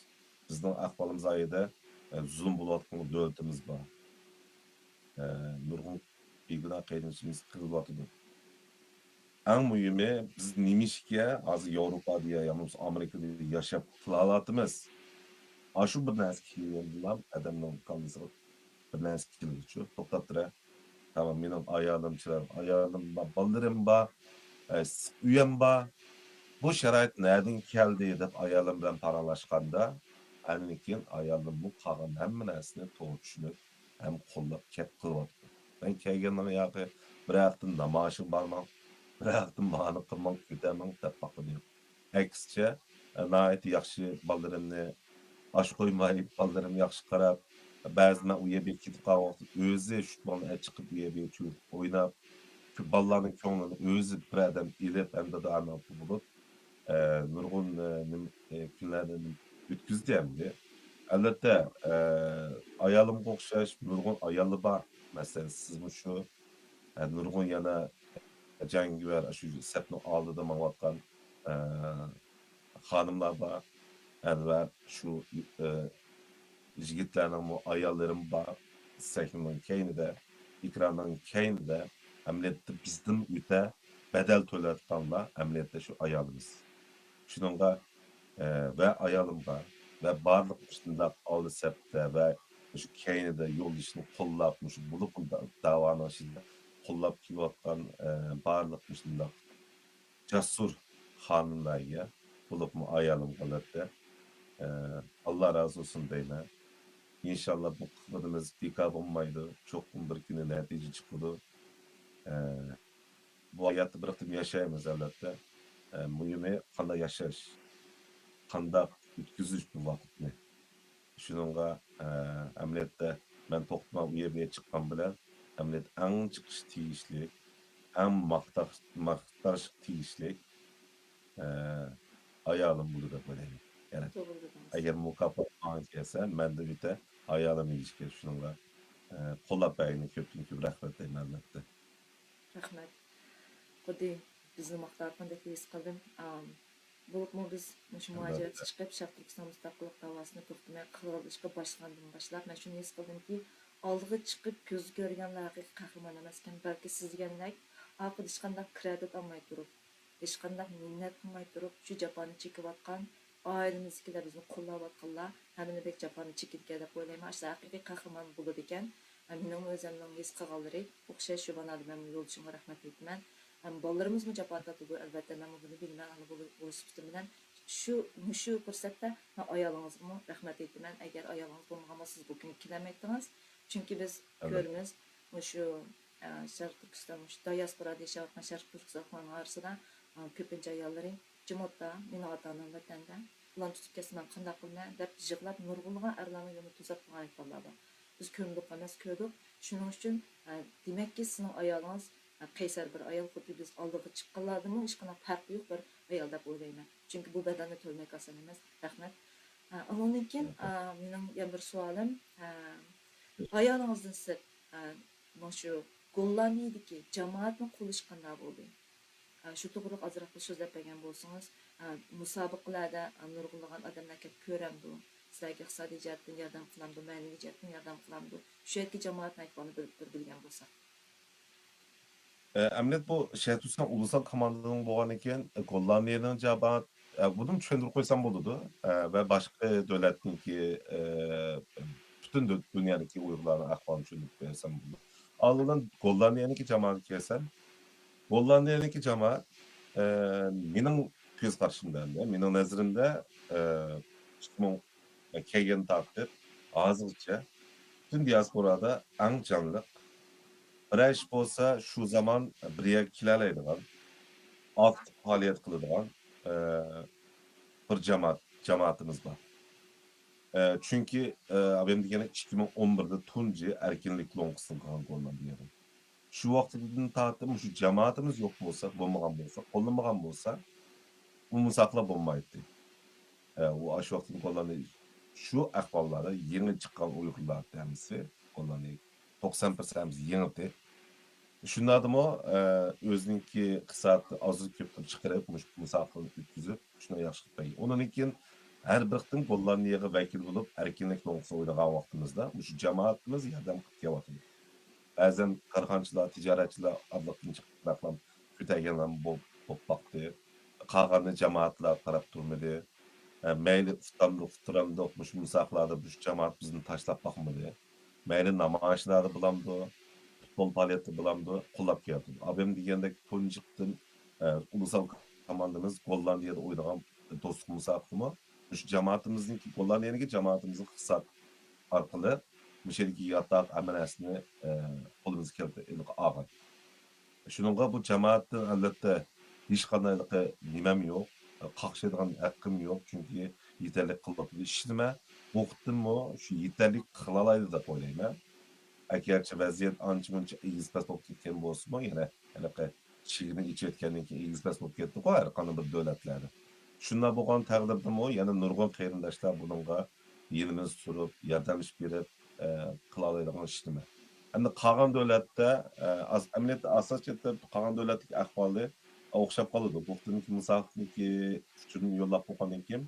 بىزنىڭ ئەھۋالىمىز ئايىدە، ئە، زۇلۇم بولۇۋاتقان دۆلىتىمىز بار. ئە، نۇرغۇن بىگۇناھ قېرىندىشىمىز قىرىلىۋاتىدۇ. ئەڭ مۇھىمى، بىز نېمىشقا ھازىر ياۋروپادا يا، يا بولمىسا ئامېرىكىدا ياشاپ قېلىۋاتىمىز؟ ئاشۇ بىر نەرسە كېلىۋالدىلا ئادەمنىڭ كاللىسىغا بىر نەرسە كېلىدۇچۇ. توختاپ تۇرە. تامام، مېنىڭ ئايالىم چىرايلىق، ئايالىم بار، بالىلىرىم بار، ئە، ئىسسىق ئۆيەم بار. بۇ شارائىت نەدىن كەلدى دەپ ئايالىم بىلەن پاراڭلاشقاندا، ئاندىن كېيىن ئايالىممۇ قالغان ھەممە نەرسىنى توغرا چۈشىنىپ، ھەم قوللاپ گەپ قىلىۋاتىدۇ. مەن كەلگەندىن ياقى بىر ھەقتىن نامايىشىغا بارماڭ، بىر ھەقتىن مانا قىلماڭ، كۆتەرمەڭ دەپ باققىنى يوق. ئەكسىچە، ناھايىتى ياخشى بالىلىرىمنى ئاچ قويماي، بالىلىرىمغا ياخشى قاراپ، بەزىدە مەن ئۇ يەرگە كېتىپ قالغان ۋاقىتتا ئۆزى شۇتبالنى ئەچىقىپ، ئۇ يەرگە چۈشۈپ ئويناپ، شۇ بالىلارنىڭ كۆڭلىنى ئۆزى بىر ئادەم ئېلىپ، ھەم دادا ئانا بولۇپ، ئە، نۇرغۇن، ئە، نېمە، ئە، كۈنلەرنى ئۆتكۈزدى ئەمدى. ئەلۋەتتە، ئە، ئايالىمغا ئوخشاش نۇرغۇن ئاياللار بار. مەسىلەن، سىزمۇ شۇ، ئە، نۇرغۇن يەنە جەڭگىۋەر، شۇ سەپنىڭ ئالدىدا ماڭىۋاتقان، ئە، خانىملار بار. ئە، ۋە شۇ، ئە، يىگىتلەرنىڭمۇ ئاياللىرىمۇ بار. سەھنىنىڭ كەينىدە، ئېكراننىڭ كەينىدە ئەمەلىيەتتە بىزدىن ئۆتە بەدەل تۆلەۋاتقانلار ئەمەلىيەتتە شۇ ئايالىمىز. شۇنىڭغا، ئە، ۋە ئايالىمغا ۋە بارلىق مۇشۇنداق ئالدى سەپتە ۋە مۇشۇ كەينىدە يولدىشىنى قوللاپ، مۇشۇ بولۇپمۇ دا-، داۋانىڭ ئىچىدە قوللاپ كېلىۋاتقان، ئە، بارلىق مۇشۇنداق جەسۇر خانىملارغا، بولۇپمۇ ئايالىمغا ئەلۋەتتە، ئە، ئاللا رازى بولسۇن دەيمەن. ئىنشاللا بۇ قىلغىنىمىز بىكار بولمايدۇ، چوقۇم بىر كۈنى نەتىجە چىقىدۇ. ئە، بۇ ھاياتتا بىر قېتىم ياشايمىز ئەلۋەتتە. ئە، مۇھىمى قانداق ياشاش، قانداق ئۆتكۈزۈش بۇ ۋاقىتنى. شۇنىڭغا، ئە، ئەمەلىيەتتە مەن توختىماي ئۇ يەر بۇ يەر چىققان بىلەن ئەمەلىيەتتە ئەڭ چىقىش تېگىشلىك، ئەڭ ماختاش-، ماختاشقا تېگىشلىك، ئە، ئايالىم بولىدۇ دەپ ئويلايمەن. يەنە توغرا دېدىڭىز. ئەگەر مۇكاپات ماڭا كەلسە، مەندىن ئۆتە ئايالىم ئېگىشكەن. شۇنىڭغا، ئە، قوللاپ بەرگىنىگە كۆپتىن كۆپ رەھمەت دەيمەن ئەلۋەتتە. رەھمەت. خۇددى بىزنى ماختاۋاتقاندەك ھېس قىلدىم. ئام، بولۇپمۇ بىز مۇشۇ ئەلۋەتتە. مۇھاجىرەتكە چىقىپ، شەرقىي تۈركىستان مۇستەقىللىق داۋاسىنى توختىماي قىرغىنلىشىشقا باشلىغاندىن باشلاپ، مەن شۇنى ھېس قىلدىمكى، ئالدىغا چىقىپ كۆزگە كۆرۈنگەنلا ھەقىقىي قەھرىمان ئەمەسكەن، بەلكى سىز دېگەندەك ئارقىدا ھېچقانداق كرېدىت ئالماي تۇرۇپ، ھېچقانداق مىننەت قىلماي تۇرۇپ، شۇ جاپانى چېكىۋاتقان، ئائىلىمىزدىكىلەر بىزنى قوللاۋاتقانلار ھەممىنى بەك جاپانى چېكىدىكەن دەپ ئويلايمەن. ئاشۇنداق ھەقىقىي قەھرىمان بولىدىكەن. ھەم مېنىڭمۇ ئۆزۈمنىڭ ھېس قىلغانلىرى ئوخشاش شۇ مانادا مەنمۇ يولدىشىمغا رەھمەت ئېيتىمەن. ھەم بالىلىرىمىزمۇ جاپا تارتىدۇ، ئەلۋەتتە، مەنمۇ بۇنى بىلىمەن، ئانا بولۇ-، بولۇش سۈپىتىم بىلەن. شۇ، مۇشۇ پۇرسەتتە مەن ئايالىڭىزغىمۇ رەھمەت ئېيتىمەن. ئەگەر ئايالىڭىز بولمىغان بولسا، سىز بۇ كۈنگە كېلەلمەيتتىڭىز. چۈنكى بىز ئەلۋەتتە. كۆرىمىز، مۇشۇ، ئە، شەرقىي تۈركىستان، مۇشۇ دىياسپورادا ياشاۋاتقان شەرقىي تۈركىستانلىقلارنىڭ ئارىسىدا، ئە، كۆپىنچە ئاياللىرى جىمۇتتا، مېنىڭ ئاتا-ئانام ۋەتەندە، پىلان تۇتۇپ كەتسە مەن قانداق قىلىمەن دەپ يىغلاپ، نۇرغۇنلىغان ئەرلەرنىڭ يولىنى توساپ قويغان ئېھتىماللار بار. بىز كۆرمىدۇق ئەمەس، كۆردۇق. شۇنىڭ ئۈچۈن، ئە، دېمەككى، سىزنىڭ ئايالىڭىز، ئە، قەيسەر بىر ئايال، خۇددى بىز ئالدىغا چىققانلاردىنمۇ ھېچقانداق پەرقى يوق بىر ئايال دەپ ئويلايمەن. چۈنكى بۇ بەدەلنى تۆلىمەك ئاسان ئەمەس. رەھمەت. ئە، ئۇنىڭدىن كېيىن، ئە، مېنىڭ يەنە بىر سوئالىم، ئە، ئايالىڭىزدىن سىرت، ئە، مۇشۇ گوللاندىيەدىكى جامائەتنىڭ قوللىشى قانداق بولدى؟ ئە، شۇ توغرىلىق ئازراق بىر سۆزلەپ بەرگەن بولسىڭىز، ئە، مۇسابىقىلەردە، ئە، نۇرغۇنلىغان ئادەملەر كەپ كۆرەمدۇ؟ سىلەرگە ئىقتىسادىي جەھەتتىن ياردەم قىلامدۇ، مەنىۋى جەھەتتىن ياردەم قىلامدۇ؟ شۇ يەردىكى جامائەتنىڭ ئەھۋالىنى بىر، بىر بىلگەن بولساق. ئە، ئەمەلىيەت بۇ شەرقىي تۈركىستان ئۇلۇسال كوماندىنىڭ بولغاندىكىن، ئە، گوللاندىيەنىڭ جامائەت، ئە، بۇنىمۇ چۈشەندۈرۈپ قويسام بولىدۇ. ئە، ۋە باشقا دۆلەتنىڭكى، ئە، پۈتۈن دۇ-، دۇنيادىكى ئۇيغۇرلارنىڭ ئەھۋالىنى چۈشەندۈرۈپ بەرسەم بولىدۇ. ئالدىن گوللاندىيەنىڭكى جامائىتىگە كەلسەم، گوللاندىيەنىڭكى جامائەت، ئە، مېنىڭ كۆز قارىشىمدا، مېنىڭ نەزىرىمدە، ئە، ئىككى مىڭ كەلگەندىن تارتىپ ھازىرغىچە، پۈتۈن دىياسپورادا ئەڭ جانلىق، بىرەر ئىش بولسا شۇ زامان بىر يەرگە كېلەلەيدىغان، ئاكتىپ پائالىيەت قىلىدىغان، ئە، بىر جامائەت، جامائىتىمىز بار. ئە، چۈنكى، ئە، ئابەم دېگەن ئىككى مىڭ ئون بىردە تۇنجى ئەركىنلىك لوڭقىسىنى قىلغان گوللاندىيەدە. شۇ ۋاقتىدىن تارتىپ مۇشۇ جامائىتىمىز يوق بولسا، بولمىغان بولسا، قوللىمىغان بولسا، ئۇ مۇساقلار بولمايتتى. ئە، ئۇ ئاشۇ ۋاقتىدىن قوللاندى. شۇ ئەھۋاللاردا يېڭى چىققان ئۇيغۇرلار دەمسى قوللاندى. توقسان پىرسەنت يېڭىتى. شۇنداقتىمۇ، ئە، ئۆزىنىڭكى ئىقتىسادى ئازدۇر كۆپتۇر چىقىرىپ، مۇشۇ مۇساقىنى ئۆتكۈزۈپ، شۇنى ياخشى قىلىپ بەرگەن. ئۇنىڭدىن كېيىن ھەر بىر قېتىم گوللاندىيەگە ۋەكىل بولۇپ، ئەركىنلىك لوڭقىسىغا ئوينىغان ۋاقتىمىزدا مۇشۇ جامائىتىمىز ياردەم قىلىپ كېلىۋاتىدۇ. بەزەن كارخانىچىلار، تىجارەتچىلەر ئارىلىقتىن چىقىپ بەكلا كۆتەرگەنلەر بولۇپ، بولۇپ باقتى. قالغاننى جامائەتلەر قاراپ تۇرمىدى. ئە، مەيلى ئۇتامدۇق، ئۇتتۇرامدۇق، مۇشۇ مۇساقلاردا مۇشۇ جامائەت بىزنى تاشلاپ باقمىدى. مەيلى نامايىشلاردا بولامدۇ، پۇتبول پائالىيەتتە بولامدۇ، قوللاپ كېلىۋاتىدۇ. ئابەم دېگەندەك تۇنجى قېتىم، ئە، ئۇلۇسال كوماندىمىز گوللاندىيەدە ئوينىغان دوستلۇق مۇسابىقىمۇ مۇشۇ جامائىتىمىزنىڭكى، گوللاندىيەدىكى جامائىتىمىزنىڭ ئىقتىساد ئارقىلىق مۇشۇ يەردىكى ياتاق ھەممە نەرسىنى، ئە، قولىمىزغا كەلتۈرۈپ ئېلىپ ئالغان. شۇنىڭغا بۇ جامائەتتىن ئەلۋەتتە ھېچقانداق نېمەم يوق، قاقشايدىغان ھەققىم يوق، چۈنكى يېتەرلىك قىلىۋاتىدۇ. ئىشىنىمەن، بۇ قېتىممۇ شۇ يېتەرلىك قىلالايدۇ دەپ ئويلايمەن. ئەگەرچە ۋەزىيەت ئانچە-مۇنچە ئېگىز-پەس بولۇپ كەتكەن بولسىمۇ، يەنە ھېلىقى چېگرىنى ئېچىۋەتكەندىن كېيىن ئېگىز-پەس بولۇپ كەتتىغۇ ھەر قانداق بىر دۆلەتلەردە. شۇنداق بولغان تەقدىردىمۇ يەنە نۇرغۇن قېرىنداشلار بۇنىڭغا يېنىمىزدا تۇرۇپ، ياردەملىشىپ بېرىپ، ئە، قىلالايدىغان ئىش نېمە؟ ئەمدى قالغان دۆلەتتە، ئە، ئاز-، ئەمەلىيەتتە ئاساسىي جەھەتتە قالغان دۆلەتتىكى ئەھۋالى ئوخشاپ قالىدۇ. بۇ قېتىمقى مۇسابىقىنىڭكى ئۇچۇرىنى يوللاپ بولغاندىن كېيىن،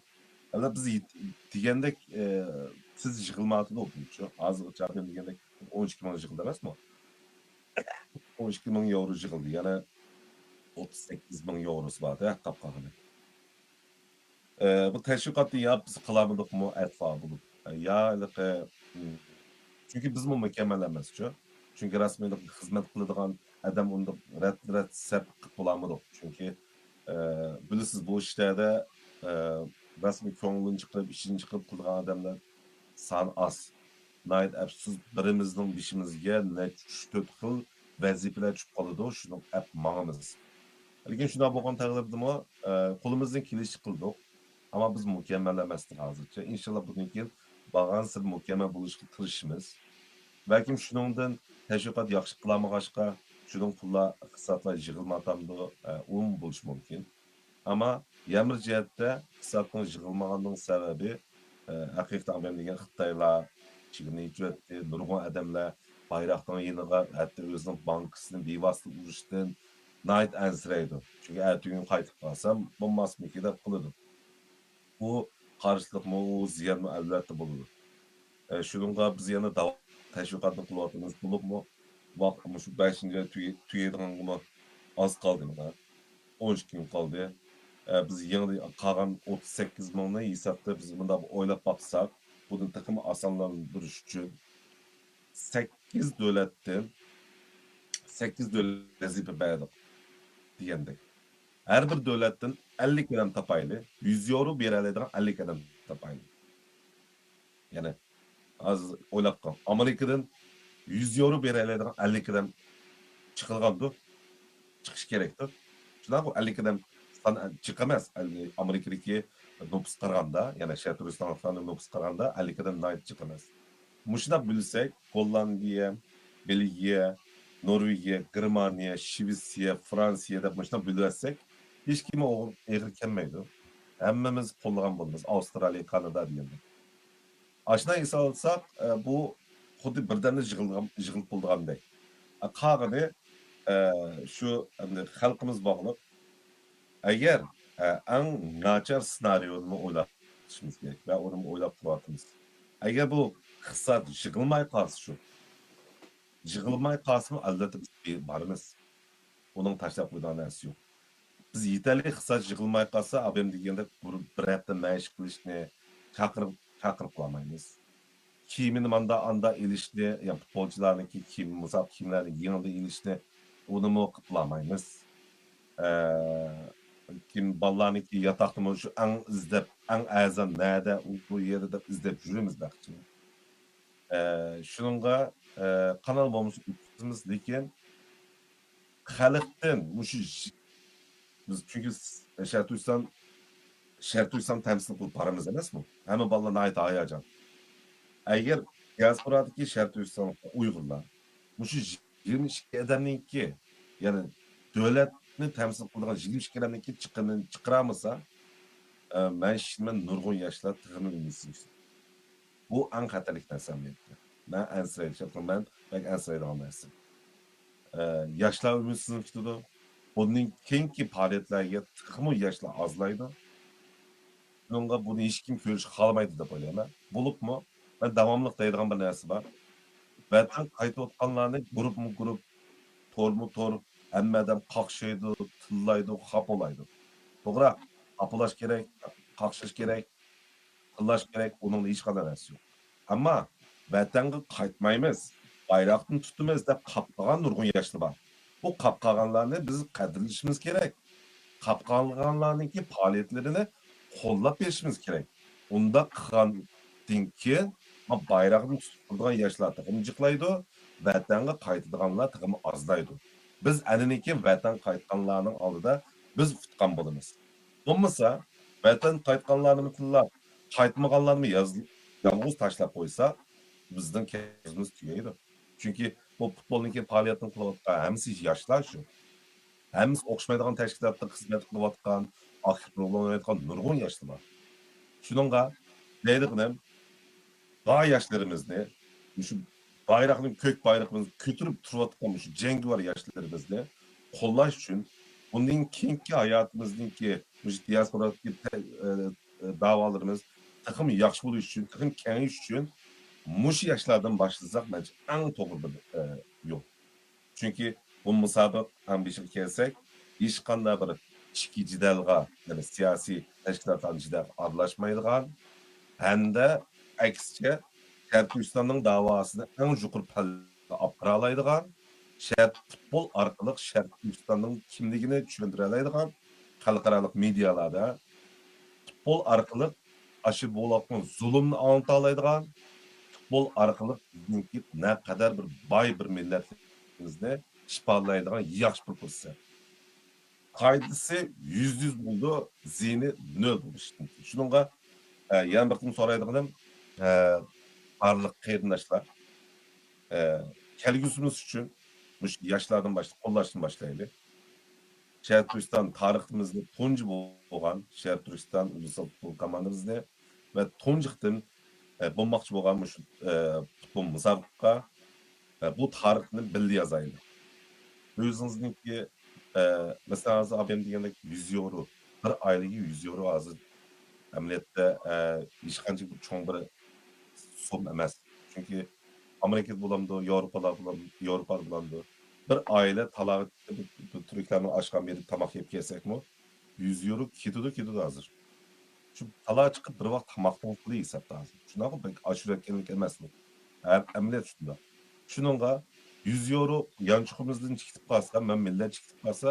ئەمدى بىز يېت-، دېگەندەك، ئە، تېز يىغىلمايۋاتىدۇ بۇنچە. ھازىرغىچە دېگەندەك ئون ئىككى مىڭ يىغىلدى ئەمەسمۇ؟ ئون ئىككى مىڭ ياۋرو يىغىلدى. يەنە ئوتتۇز سەككىز مىڭ ياۋروسى بار-دە، قاپ قالغىنى. ئە، بۇ تەشۋىقاتنى يا بىز قىلالمىدۇقمۇ ئەتىۋار بولۇپ، يا ھېلىقى، ئىم، چۈنكى بىزمۇ مۇكەممەل ئەمەسچۇ. چۈنكى رەسمىيلىق خىزمەت قىلىدىغان ئادەم ئۇنداق رەت-رەت سەپ قىلىپ بولالمىدۇق. چۈنكى، ئە، بىلىسىز، بۇ ئىشلاردا، ئە، رەسمىي كۆڭلىنى چىقىرىپ، ئىچىنى چىقىرىپ قىلىدىغان ئادەملەر سانى ئاز. ناھايىتى ئەپسۇس، بىرىمىزنىڭ بېشىمىزگە نەچچە ئۈچ تۆت خىل ۋەزىپىلەر چۈشۈپ قالىدۇ، شۇنى ئەپ ماڭىمىز. لېكىن شۇنداق بولغان تەقدىردىمۇ، ئە، قولىمىزدىن كېلىشىچە قىلدۇق. ئەمما بىز مۇكەممەل ئەمەستۇق ھازىرچە. ئىنشاللا بۇندىن كېيىن بارغانسېرى مۇكەممەل بولۇشقا تىرىشىمىز. بەلكىم شۇنىڭدىن تەشۋىقات ياخشى قىلالمىغاچقا، شۇنىڭ پۇللار، ئىقتىسادلار يىغىلمايۋاتامدۇ؟ ئە، ئۇمۇ بولۇشى مۇمكىن. ئەمما يەنە بىر جەھەتتە ئىقتىسادنىڭ يىغىلمىغانلىقىنىڭ سەۋەبى، ئە، ھەقىقىي ئابەم دېگەن خىتايلار چېگرىنى ئېچىۋەتتى، نۇرغۇن ئادەملەر بايراقنىڭ يېنىغا ھەتتا ئۆزىنىڭ بانكىسىنى بىۋاسىتە ئۇرۇشتىن ناھايىتى ئەنسىرەيدۇ. چۈنكى ئەتىگۈن قايتىپ قالسام بولماسمىكىن دەپ قىلىدۇ. بۇ قارشىلىقمۇ، ئۇ زىيانمۇ ئەلۋەتتە بولىدۇ. ئە، شۇنىڭغا بىز يەنە داۋام تەشۋىقاتنى قىلىۋاتىمىز. بولۇپمۇ ۋاقىت مۇشۇ بەشىنچى ئاي تۈگە-، تۈگەيدىغانغىمۇ ئاز قالدى مانا. ئون ئىككى كۈن قالدى. ئە، بىز يېڭى قالغان ئوتتۇز سەككىز مىڭنى ھېسابتا بىز مۇنداق ئويلاپ باقساق، بۇنى تېخىمۇ ئاسانلاندۇرۇش ئۈچۈن سەككىز دۆلەتتىن سەككىز دۆلەت ۋەزىپە بەردۇق دېگەندەك. ھەر بىر دۆلەتتىن ئەللىك ئادەم تاپايلى، يۈز ياۋرو بېرەلەيدىغان ئەللىك ئادەم تاپايلى. يەنى ھازىر ئويلاپ قاراڭ. ئامېرىكىدىن يۈز ياۋرو بېرەلەيدىغان ئەللىك ئادەم چىقىلغاندۇ؟ چىقىشى كېرەكتۇ. شۇنداققۇ؟ ئەللىك ئادەم سان جىق ئەمەس. ئەل-، ئامېرىكىدىكى نوپۇسقا قارىغاندا، يەنى شەرقىي تۈركىستان ئاقساننىڭ نوپۇسىغا قارىغاندا ئەللىك ئادەم ناھايىتى جىق ئەمەس. مۇشۇنداق بۆلسەك، گوللاندىيە، بېلگىيە، نورۋېگىيە، گېرمانىيە، شىۋېتسىيە، فرانسىيە دەپ مۇشۇنداق بۆلۈۋەتسەك، ھېچكىمگە ئوغ-، ئېغىر كەلمەيدۇ. ھەممىمىز قوللىغان بولىمىز. ئاۋسترالىيە، كانادا دېگەندەك. ئاشۇنداق ھېسابلىساق، ئە، بۇ خۇددى بىردەمدە يىغىلغان، يىغىلىپ بولىدىغاندەك. ئە، قالغىنى، ئە، شۇ ئەمدى خەلقىمىز باغلىق. ئەگەر، ئە، ئەڭ ناچار سېنارىيونىمۇ ئويلاپ چىقىشىمىز كېرەك ۋە ئۇنىمۇ ئويلاپ تۇرۇۋاتىمىز. ئەگەر بۇ ئىقتىساد يىغىلماي قالسا شۇ، يىغىلماي قالسىمۇ ئەلۋەتتە بىز بارىمىز. ئۇنىڭ تاشلاپ قويىدىغان نەرسىسى يوق. بىز يېتەرلىك ئىقتىساد يىغىلماي قالسا، ئابەم دېگەندەك بىر، بىر ھەپتە مەشىق قىلىشنى چاقىرىپ، چاقىرىپ قالالمايمىز. كىيىمىنى ماندا ئاندا ئېلىشنى، يا پۇتبولچىلارنىڭكى كىيىم، مۇسابىقە كىيىملەرنى يېڭىدىن ئېلىشنى، ئۇنىمۇ قىلىپ بولالمايمىز. ئە، كىم بالىلارنىڭكى ياتاقنىمۇ شۇ ئەڭ ئىزدەپ، ئەڭ ئەرزان نەدە، ئۇ، بۇ يەردە دەپ ئىزدەپ يۈرىمىز بەخچىنى. ئە، شۇنىڭغا، ئە، قانال بولمىسا ئۆتكۈزىمىز، لېكىن خەلقتىن مۇشۇ ژ-، بىز چۈنكى س-، شەرقىي تۈركىستان، شەرقىي تۈركىستان تەمسىل قىلىپ بارىمىز ئەمەسمۇ؟ ھەممە بالىلار ناھايىتى ھاياجان. ئەگەر دىياسپورادىكى شەرقىي تۈركىستان ئۇيغۇرلار مۇشۇ يىگىرمە ئىككى ئادەمنىڭكى، يەنى دۆلەتنى تەمسىل قىلىدىغان يىگىرمە ئىككى ئادەمنىڭكى چىقىمىنى چىقىرالمىسا، ئە، مەن ئىشىنىمەن، نۇرغۇن ياشلار تېخىمۇ ئۈمىدسىز. بۇ ئەڭ خەتەرلىك نەرسە ئەمەلىيەتتە. مەن ئەنسىرەيدىغان، مەن بەك ئەنسىرەيدىغان نەرسە. ئە، ياشلار ئۈمىدسىزلىنىپ كېتىدۇ. بۇندىن كېيىنكى پائالىيەتلەرگە تېخىمۇ ياشلار ئازلايدۇ. شۇنىڭغا بۇنى ھېچكىم كۆرۈشكە خالىمايدۇ دەپ ئويلايمەن. بولۇپمۇ مەن داۋاملىق دەيدىغان بىر نەرسە بار. ۋەتەن قايتىۋاتقانلارنى گۇرۇپمۇ گۇرۇپ، تورمۇ تور، ھەممە ئادەم قاقشايدۇ، تىللايدۇ، خاپىلايدۇ. توغرا، خاپىلاش كېرەك، قاقشاش كېرەك، تىللاش كېرەك، ئۇنىڭدا ھېچقانداق نەرسە يوق. ئەمما ۋەتەنگە قايتمايمىز، بايراقنى تۇتىمىز دەپ قاپقالغان نۇرغۇن ياشلار بار. بۇ قاپقالغانلارنى بىز قەدىرلىشىمىز كېرەك. قاپقالغانلارنىڭكى پائالىيەتلىرىنى قوللاپ بېرىشىمىز كېرەك. ئۇنداق قىلغاندىن كېيىن، ما بايراقنى تۇتۇپ تۇرىدىغان ياشلار تېخىمۇ جىقلايدۇ، ۋەتەنگە قايتىدىغانلار تېخىمۇ ئازلايدۇ. بىز ئەنىنىكى ۋەتەنگە قايتقانلارنىڭ ئالدىدا بىز ئۇتقان بولىمىز. بولمىسا، ۋەتەن قايتقانلارنىمۇ تىللاپ، قايتمىغانلارنى ياز-، يالغۇز تاشلاپ قويسا، بىزنىڭ كەسپىمىز تۈگەيدۇ. چۈنكى بۇ پۇتبولنىڭكى پائالىيەتنى قىلىۋاتقان ھەممىسى ياشلار شۇ. ھەممىسى ئوخشىمايدىغان تەشكىلاتتا خىزمەت قىلىۋاتقان، ئاكتىپ رول ئويناۋاتقان نۇرغۇن ياشلار بار. شۇنىڭغا دەيدىغىنىم، بار ياشلىرىمىزنى، مۇشۇ بايراقنى، كۆك بايرىقىمىزنى كۆتۈرۈپ تۇرۇۋاتقان مۇشۇ جەڭگىۋار ياشلىرىمىزنى قوللاش ئۈچۈن، بۇندىن كېيىنكى ھاياتىمىزنىڭكى مۇشۇ دىياسپورادىكى تە-، ئە، ئە، داۋالىرىمىز تېخىمۇ ياخشى بولۇش ئۈچۈن، تېخىمۇ كېڭىيىش ئۈچۈن مۇشۇ ياشلاردىن باشلىساق، مەنچە ئەڭ توغرا بىر، ئە، يول. چۈنكى بۇ مۇسابىقە ئەڭ بېشىغا كەلسەك، ھېچقانداق بىر ئىچكى جېدەلغا، يەنى سىياسىي تەشكىلاتلارنىڭ جېدەلگە ئارىلاشمايدىغان ھەمدە ئەكسىچە، شەرقىي تۈركىستاننىڭ داۋاسىنى ئەڭ يۇقىرى پەللىگە ئاپىرالايدىغان، شەرق، پۇتبول ئارقىلىق شەرقىي تۈركىستاننىڭ كىملىكىنى چۈشەندۈرەلەيدىغان، خەلقئارالىق مېدىيالاردا پۇتبول ئارقىلىق ئاشۇ بولۇۋاتقان زۇلۇمنى ئاڭلىتالايدىغان، پۇتبول ئارقىلىق بىزنىڭكى نەقەدەر بىر باي بىر مىللەتلىكىمىزنى ئىپادىلەيدىغان ياخشى بىر پۇرسەت. پايدىسى يۈزدە يۈز بولىدۇ، زىيىنى نۆل بولۇشى مۇمكىن. شۇنىڭغا، ئە، يەنە بىر قېتىم سورايدىغىنىم، ئە، بارلىق قېرىنداشلار، ئە، كەلگۈسىمىز ئۈچۈن مۇشۇ ياشلاردىن باشلاپ، قوللاشتىن باشلايلى. شەرقىي تۈركىستان تارىخىمىزدا تۇنجى بولغان شەرقىي تۈركىستان ئۇلۇسلار پۇتبول كوماندىمىزنى ۋە تۇنجى قېتىم، ئە، بولماقچى بولغان مۇشۇ، ئە، پۇتبول مۇسابىقىگە، ئە، بۇ تارىخنى بىللە يازايلى. ئۆزىڭىزنىڭكى، ئە، مەسىلەن، ھازىر ئابايام دېگەندەك يۈز يورو، بىر ئائىلىگە يۈز يورو ھازىر ئەمەلىيەتتە، ئە، ھېچقانچە بىر چوڭ بىر سوم ئەمەس. چۈنكى ئامېرىكىدا بولامدۇ، ياۋروپادا بولام-، ياۋروپادا بولامدۇ، بىر ئائىلە تالاغا چىقىپ، بىر، بىر تۈركلەرنىڭ ئاشخانىغا بېرىپ تاماق يەپ كەلسەكمۇ، يۈز يورو كېتىدۇ، كېتىدۇ ھازىر. شۇ تالاغا چىقىپ بىر ۋاق تاماقنىڭ پۇلى ھېسابتا ھازىر. شۇنداققۇ، بەك ئاشۇرۇۋەتكەنلىك ئەمەسمۇ؟ ئە-، ئەمەلىيەت شۇنداق. شۇنىڭغا يۈز يورو يانچۇقىمىزدىن چىقىپ قالسا، مەن مىللەت چىقىپ قالسا،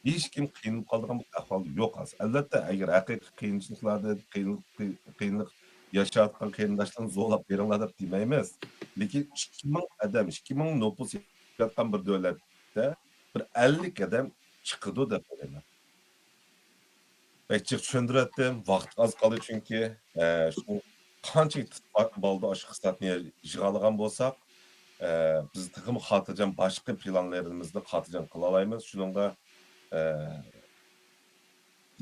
ھېچكىم قىينىلىپ قالىدىغان بىر ئەھۋال يوق ھازىر. ئەلۋەتتە، ئەگەر ھەقىقىي قىيىنچىلىقلاردا قىيىنلىق، قىي-، قىيىنلىق ياشاۋاتقان قېرىنداشلارنى زورلاپ بېرىڭلار دەپ دېمەيمىز. لېكىن ئىككى مىڭ ئادەم، ئىككى مىڭ نوپۇس ياتقان بىر دۆلەتتە بىر ئەللىك ئادەم چىقىدۇ دەپ ئويلايمەن. بەك جىق چۈشەندۈرۈۋەتتىم. ۋاقىت ئاز قالدى چۈنكى. ئە، شۇ قانچىلىك تېز بالدا ئاشۇ ئىقتىسادنى يىغالىغان بولساق، ئە، بىز تېخىمۇ خاتىرجەم باشقا پىلانلىرىمىزنى خاتىرجەم قىلالايمىز. شۇنىڭغا، ئە،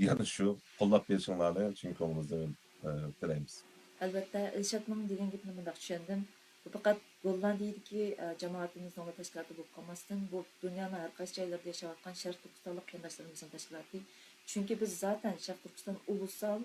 يەنە شۇ قوللاپ بېرىشىڭلارنى چىن كۆڭلىمىزدىن، ئە، تىلەيمىز. ئەلۋەتتە، ئىلشاتنىڭ دېگەن گېپىنى مۇنداق چۈشەندىم. بۇ پەقەت گوللاندىيەدىكى، ئە، جامائىتىمىزنىڭ ۋە تەشكىلاتى بولۇپ قالماستىن، بۇ دۇنيانىڭ ھەر قايسى جايلىرىدا ياشاۋاتقان شەرقىي تۈركىستانلىق قېرىنداشلىرىمىزنىڭ تەشكىلاتى. چۈنكى بىز زاتەن شەرقىي تۈركىستان ئۇلۇسال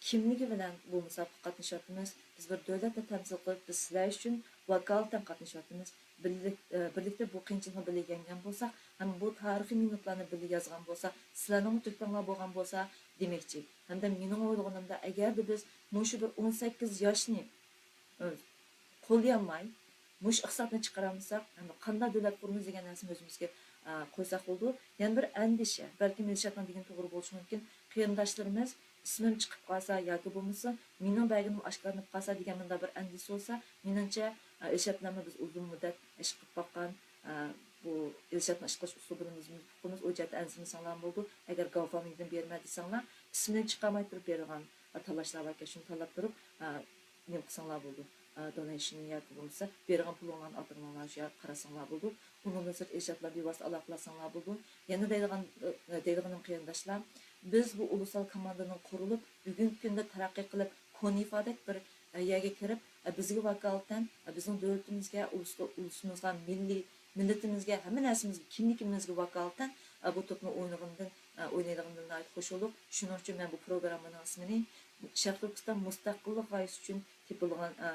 كىملىكى بىلەن بۇ مۇسابىقىگە قاتنىشىۋاتىمىز. بىز بىر دۆلەتنى تەمسىل قىلىپ، بىز سىلەر ئۈچۈن ۋاكالىتەن قاتنىشىۋاتىمىز. بىرلىك-، ئە، بىرلىكتە بۇ قىيىنچىلىقنى بىللە يەڭگەن بولساق، ھەم بۇ تارىخىي مىنۇتلارنى بىللە يازغان بولسا، سىلەرنىڭمۇ تۆھپەڭلار بولغان بولسا دېمەكچى. ھەمدە مېنىڭ ئويلىغىنىمدا، ئەگەردە بىز مۇشۇ بىر ئون سەككىز ياشنى، ئە، قوللىيالماي، مۇشۇ ئىقتىسادنى چىقىرالمىساق، ھەم قانداق دۆلەت قۇرىمىز دېگەن نەرسىنى ئۆزىمىزگە، ئە، قويساق بولىدۇ. يەنە بىر ئەندىشە، بەلكىم ئىلشاتنىڭ دېگىنى توغرا بولۇشى مۇمكىن، قېرىنداشلىرىمىز ئىسمىم چىقىپ قالسا ياكى بولمىسا مېنىڭ بەرگىنىم ئاشكارىلىنىپ قالسا دېگەن مۇنداق بىر ئەندىشە بولسا، مېنىڭچە، ئىرشات بىلەنمۇ بىز ئۇزۇن مۇددەت ئىش قىلىپ باققان. ئە، بۇ ئىرشاتنىڭ ئىش قىلىش ئۇسلۇبىنى بىز ئۇقىمىز، ئۇ جەھەتتە ئەنسىرىمىسەڭلارمۇ بولىدۇ. ئەگەر GoFundMe دىن بېرىمەن دېسەڭلار، ئىسمىنى چىقارماي تۇرۇپ بېرىدىغان، ئە، تاللاشلار باركەن، شۇنى تاللاپ تۇرۇپ، ئە، نېمە قىلساڭلار بولىدۇ. ئە، donation ياكى بولمىسا بېرىدىغان پۇلۇڭلارنى ئاتىرىڭلار، شۇ يەرگە قارىساڭلار بولىدۇ. ئۇنىڭدىن سىرت ئىرشات بىلەن بىۋاسىتە ئالاقە قىلساڭلار بولىدۇ. يەنە دەيدىغان، ئە، دەيدىغىنىم قېرىنداشلار، بىز بۇ ئۇلۇسلار كوماندىنىڭ قۇرۇلۇپ، بۈگۈنكى كۈندە تەرەققىي قىلىپ، كونىفادەك بىر، ئە، يەرگە كىرىپ، ئە، بىزگە ۋاكالىتەن، ئە، بىزنىڭ دۆلىتىمىزگە، ئۇلۇسقا، ئۇلۇسىمىزغا، مىللىي، مىللىتىمىزگە، ھەممە نەرسىمىزگە، كىملىكىمىزگە ۋاكالىتەن، ئە، بۇ توپنى ئوينىغىنىدىن، ئە، ئوينايدىغىنىدىن ناھايىتى خۇش بولدۇق. شۇنىڭ ئۈچۈن مەن بۇ پروگراممىنىڭ ئىسمىنى شەرقىي تۈركىستان مۇستەقىللىق غايىسى ئۈچۈن تېپىلغان، ئە،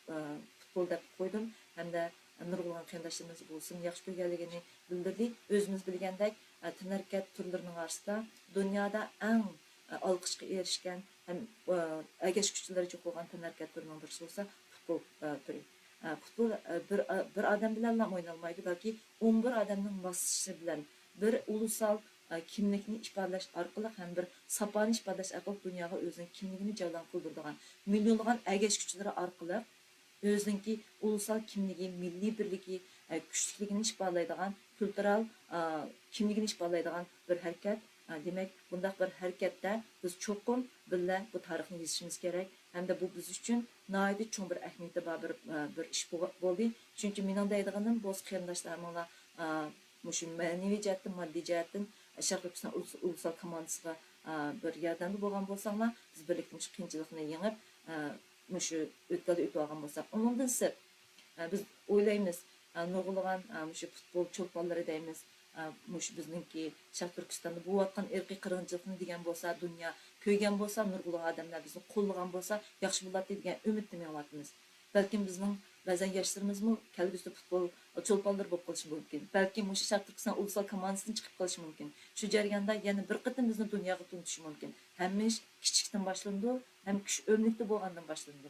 ئە، پۇتبول دەپ قويدۇم ھەمدە نۇرغۇنلىغان قېرىنداشلىرىمىز بۇ ئۇسسۇلنى ياخشى كۆرگەنلىكىنى بىلدۈردى. ئۆزىمىز بىلگەندەك، ئە، تەنھەرىكەت تۈرلىرىنىڭ ئارىسىدا دۇنيادا ئەڭ، ئە، ئالقىشقا ئېرىشكەن ھەم، ئە، ئەگەشكۈچىلىرى چوڭ بولغان تەنھەرىكەت تۈرىنىڭ بىرسى بولسا پۇتبول، ئە، تۈرى. ئە، پۇتبول، ئە، بىر، ئە، بىر ئادەم بىلەنلا ئوينالمايدۇ، بەلكى ئون بىر ئادەمنىڭ ماسلىشىشى بىلەن بىر ئۇلۇسال، ئە، كىملىكنى ئىپادىلەش ئارقىلىق ھەم بىر ساپانى ئىپادىلەش ئارقىلىق دۇنياغا ئۆزىنىڭ كىملىكىنى جەۋلان قىلدۇرىدىغان، مىليونلىغان ئەگەشكۈچىلىرى ئارقىلىق ئۆزىنىڭكى ئۇلۇسال كىملىكى، مىللىي بىرلىكى، ئە، كۈچلۈكلۈكىنى ئىپادىلەيدىغان، كۈلتۈرەل، ئا، كىملىكىنى ئىپادىلەيدىغان بىر ھەرىكەت. ئا، دېمەك، بۇنداق بىر ھەرىكەتتە بىز چوقۇم بىللە بۇ تارىخنى يېزىشىمىز كېرەك ھەمدە بۇ بىز ئۈچۈن ناھايىتى چوڭ بىر ئەھمىيىتى بار بىر، ئا، بىر ئىش بو-، بولدى. شۇنىڭ ئۈچۈن مېنىڭ دەيدىغىنىم، بولسا قېرىنداشلار، ھەممىڭلار، ئا، مۇشۇ مەنىۋى جەھەتتىن، ماددىي جەھەتتىن شەرقىي تۈركىستان ئۇلۇس-، ئۇلۇسلار كوماندىسىغا، ئا، بىر ياردەمدە بولغان بولساڭلار، بىز بىرلىكتە مۇشۇ قىيىنچىلىقنى يېڭىپ، ئا، مۇشۇ ئۆتكەلدە ئۆتۈۋالغان بولساق. ئۇنىڭدىن سىرت، ئا، بىز ئويلايمىز، ئا، نۇرغۇنلىغان، ئا، مۇشۇ پۇتبول چولپانلىرى دەيمىز، ئا، مۇشۇ بىزنىڭكى شەرقىي تۈركىستاندا بولۇۋاتقان ئىرقىي قىرغىنچىلىقنى دېگەن بولسا، دۇنيا كۆرگەن بولسا، نۇرغۇنلىغان ئادەملەر بىزنى قوللىغان بولسا، ياخشى بولاتتى دېگەن ئۈمىدتە مېڭىۋاتىمىز. بەلكىم بىزنىڭ بەزەن ياشلىرىمىزمۇ كەلگۈسىدە پۇتبول چولپانلىرى بولۇپ قېلىشى مۇمكىن. بەلكىم مۇشۇ شەرقىي تۈركىستان ئۇلۇسلار كوماندىسىدىن چىقىپ قېلىشى مۇمكىن. شۇ جەرياندا يەنە بىر قېتىم بىزنى دۇنياغا تونۇتۇشى مۇمكىن. ھەممە ئىش كىچىكتىن باشلىنىدۇ ھەم كۈچ ئۆملۈكتە بولغاندىن باشلىنىدۇ.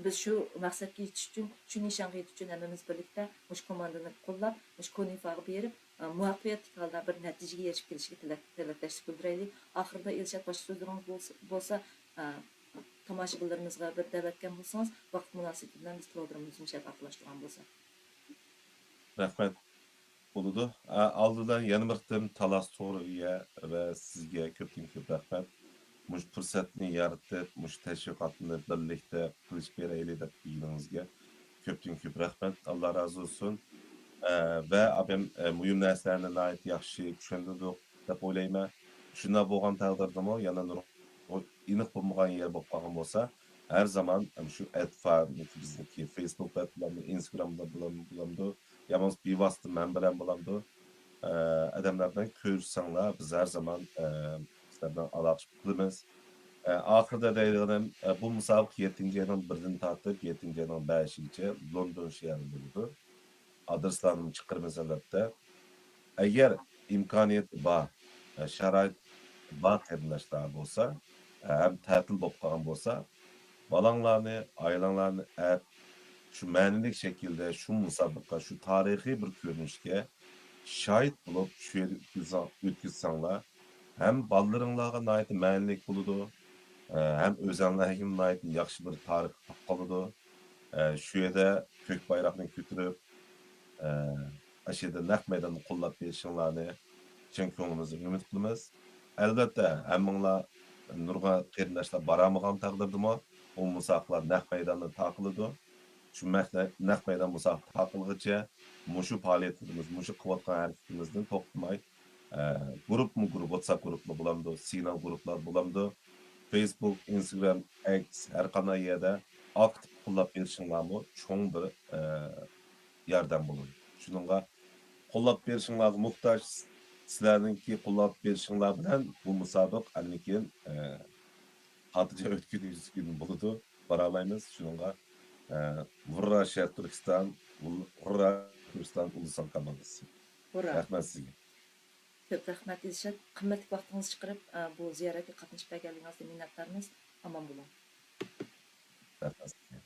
بىز شۇ مەقسەتكە يېتىش ئۈچۈن، شۇ نىشانغا يېتىش ئۈچۈن ھەممىمىز بىرلىكتە مۇشۇ كوماندىنى قوللاپ، مۇشۇ كونىفاغا بېرىپ، ئە، مۇۋەپپەقىيەتلىك ھالدا بىر نەتىجىگە ئېرىشىپ كېلىشىگە تىلەك-، تىلەكداشلىق بىلدۈرەيلى. ئاخىرىدا ئىرشات باشقا سۆزلىرىڭىز بولسا، بولسا، ئە، تاماشىبىنلىرىمىزغا بىر دەۋەت ئەتكەن بولسىڭىز، ۋاقىت مۇناسىۋىتى بىلەن بىز پروگراممىمىزنى مۇشۇ يەردە ئاخىرلاشتۇرغان بولساق. رەھمەت. بولىدۇ. ئە، ئالدى بىلەن يەنە بىر قېتىم تالاس توغرىغا ۋە سىزگە كۆپتىن كۆپ رەھمەت. مۇشۇ پۇرسەتنى يارىتىپ، مۇشۇ تەشۋىقاتنى بىرلىكتە قىلىش بېرەيلى دەپ دېگىنىڭىزگە كۆپتىن كۆپ رەھمەت. ئاللا رازى بولسۇن. ئە، ۋە ئابىم، ئە، مۇھىم نەرسىلەرنى ناھايىتى ياخشى چۈشەندۈردۇق دەپ ئويلايمەن. شۇنداق بولغان تەقدىردىمۇ يەنە نۇر-، ئېنىق بولمىغان يەر بولۇپ قالغان بولسا، ھەر زامان مۇشۇ ئەتفا، بىزنىڭكى فېيسبۇك بەت بولامدۇ، ئىنستاگرامدا بولام-، بولامدۇ، يا بولمىسا بىۋاسىتە مەن بىلەن بولامدۇ، ئە، ئادەملەر بىلەن كۆرۈشسەڭلار، بىز ھەر زامان، ئە، سىلەر بىلەن ئالاقىلىشىپ قالىمىز. ئە، ئاخىرىدا دەيدىغىنىم، ئە، بۇ مۇسابىقە يەتتىنچى ئاينىڭ بىرىدىن تارتىپ يەتتىنچى ئاينىڭ بەشىگىچە لوندون شەھىرىدە بولىدۇ. ئادرېسلارنىمۇ چىقىرىمىز، ئەلۋەتتە. ئەگەر ئىمكانىيىتى بار، ئە، شارائىتى بار قېرىنداشلار بولسا، ئە، ھەم تەتىل بولۇپ قالغان بولسا، بالاڭلارنى، ئائىلەڭلارنى ئەپ، شۇ مەنىلىك شەكىلدە شۇ مۇسابىقە، شۇ تارىخىي بىر كۆرۈنۈشكە شاھىت بولۇپ، شۇ يەردە ئۆتكۈزسەڭ-، ئۆتكۈزسەڭلار، ھەم بالىلىرىڭلارغا ناھايىتى مەنىلىك بولىدۇ، ئە، ھەم ئۆزەڭلارگىمۇ ناھايىتى ياخشى بىر تارىخ قېلىپ قالىدۇ. ئە، شۇ يەردە كۆك بايراقنى كۆتۈرۈپ، ئە، ئاشۇ يەردە نەق مەيداندا قوللاپ بېرىشىڭلارنى چىن كۆڭلىمىزدىن ئۈمىد قىلىمىز. ئەلۋەتتە، ھەممىڭلار، نۇرغۇن قېرىنداشلار بارالمىغان تەقدىردىمۇ، ئۇ مۇسابىقىلەر نەق مەيداندا تارقىلىدۇ. شۇ مەيدان-، نەق مەيدان مۇسابىقە تارقالغىچە مۇشۇ پائالىيەتلىرىمىز، مۇشۇ قىلىۋاتقان ھەرىكىتىمىزدىن توختىماي، ئە، گۇرۇپپىمۇ گۇرۇپ، ۋاتساپ گۇرۇپپىلار بولامدۇ، سىگنال گۇرۇپپىلار بولامدۇ، فېيسبۇك، ئىنستاگرام، ئەكس، ھەر قانداق يەردە ئاكتىپ قوللاپ بېرىشىڭلارمۇ چوڭ بىر، ئە، ياردەم بولىدۇ. شۇنىڭغا قوللاپ بېرىشىڭلارغا موھتاج. سىلەرنىڭكى قوللاپ بېرىشىڭلار بىلەن بۇ مۇسابىقە ئاندىن كېيىن، ئە، خاتىرجەم ئۆتكۈزگىلى بولىدۇ. بارالايمىز. شۇنىڭغا، ئە، ھۇررا شەرقىي تۈركىستان، ھۇررا تۈركىستان ئۇلۇسلار كوماندىسى. ھۇررا. رەھمەت سىزگە. كۆپ رەھمەت، ئىلشات. قىممەتلىك ۋاقتىڭىزنى چىقىرىپ، ئە، بۇ زىيارەتكە قاتنىشىپ بەرگەنلىكىڭىزدىن مىننەتدارمىز. ئامان بولۇڭ. رەھمەت سىزگە.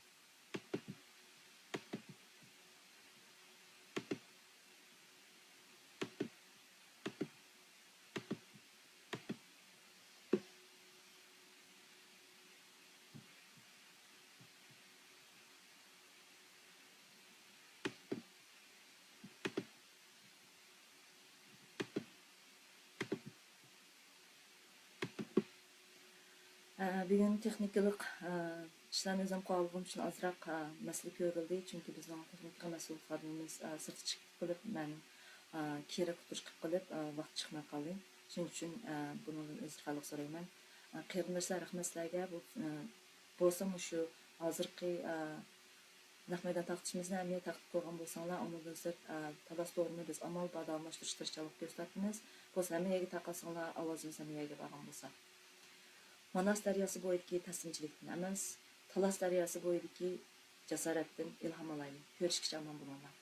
بۈگۈن تېخنىكىلىق، ئە، ئىشلارنى ئۆزۈم قىلالىغىنىم ئۈچۈن ئازراق، ئە، مەسىلە كۆرۈلدى، چۈنكى بىزنىڭ تېخنىكىغا مەسئۇل خادىمىمىز، ئە، سىرتقا چىقىپ قېلىپ، مەن، ئە، كېرەك ئۇقتۇرۇش قىلىپ قېلىپ، ئە، ۋاقىت چىقماي قالدى. شۇنىڭ ئۈچۈن، ئە، بۇنىڭدىن ئۆزرە خاتالىق سورايمەن. ئە، قېرىنداشلار، رەھمەت سىلەرگە. بۇ، ئە، بولسا مۇشۇ ھازىرقى، ئە، نەق مەيدان تارقىتىشىمىزنى ھەممىگە تارقىتىپ قويغان بولساڭلار، ئۇنىڭدىن سىرت، ئە، تالاس توغرىمۇ بىز ئامال بار داۋاملاشتۇرۇش تىرىشچانلىق كۆرسىتىۋاتىمىز. بولسا ھەممە يەرگە تارقاتساڭلار، ئاۋازىمىز ھەممە يەرگە بارغان بولسا. ماناس دەرياسى بويىدىكى تەسلىمچىلىكتىن ئەمەس، تالاس دەرياسى بويىدىكى جاسارەتتىن ئىلھام ئالايلى. كۆرۈشكىچە ئامان بولۇڭلار.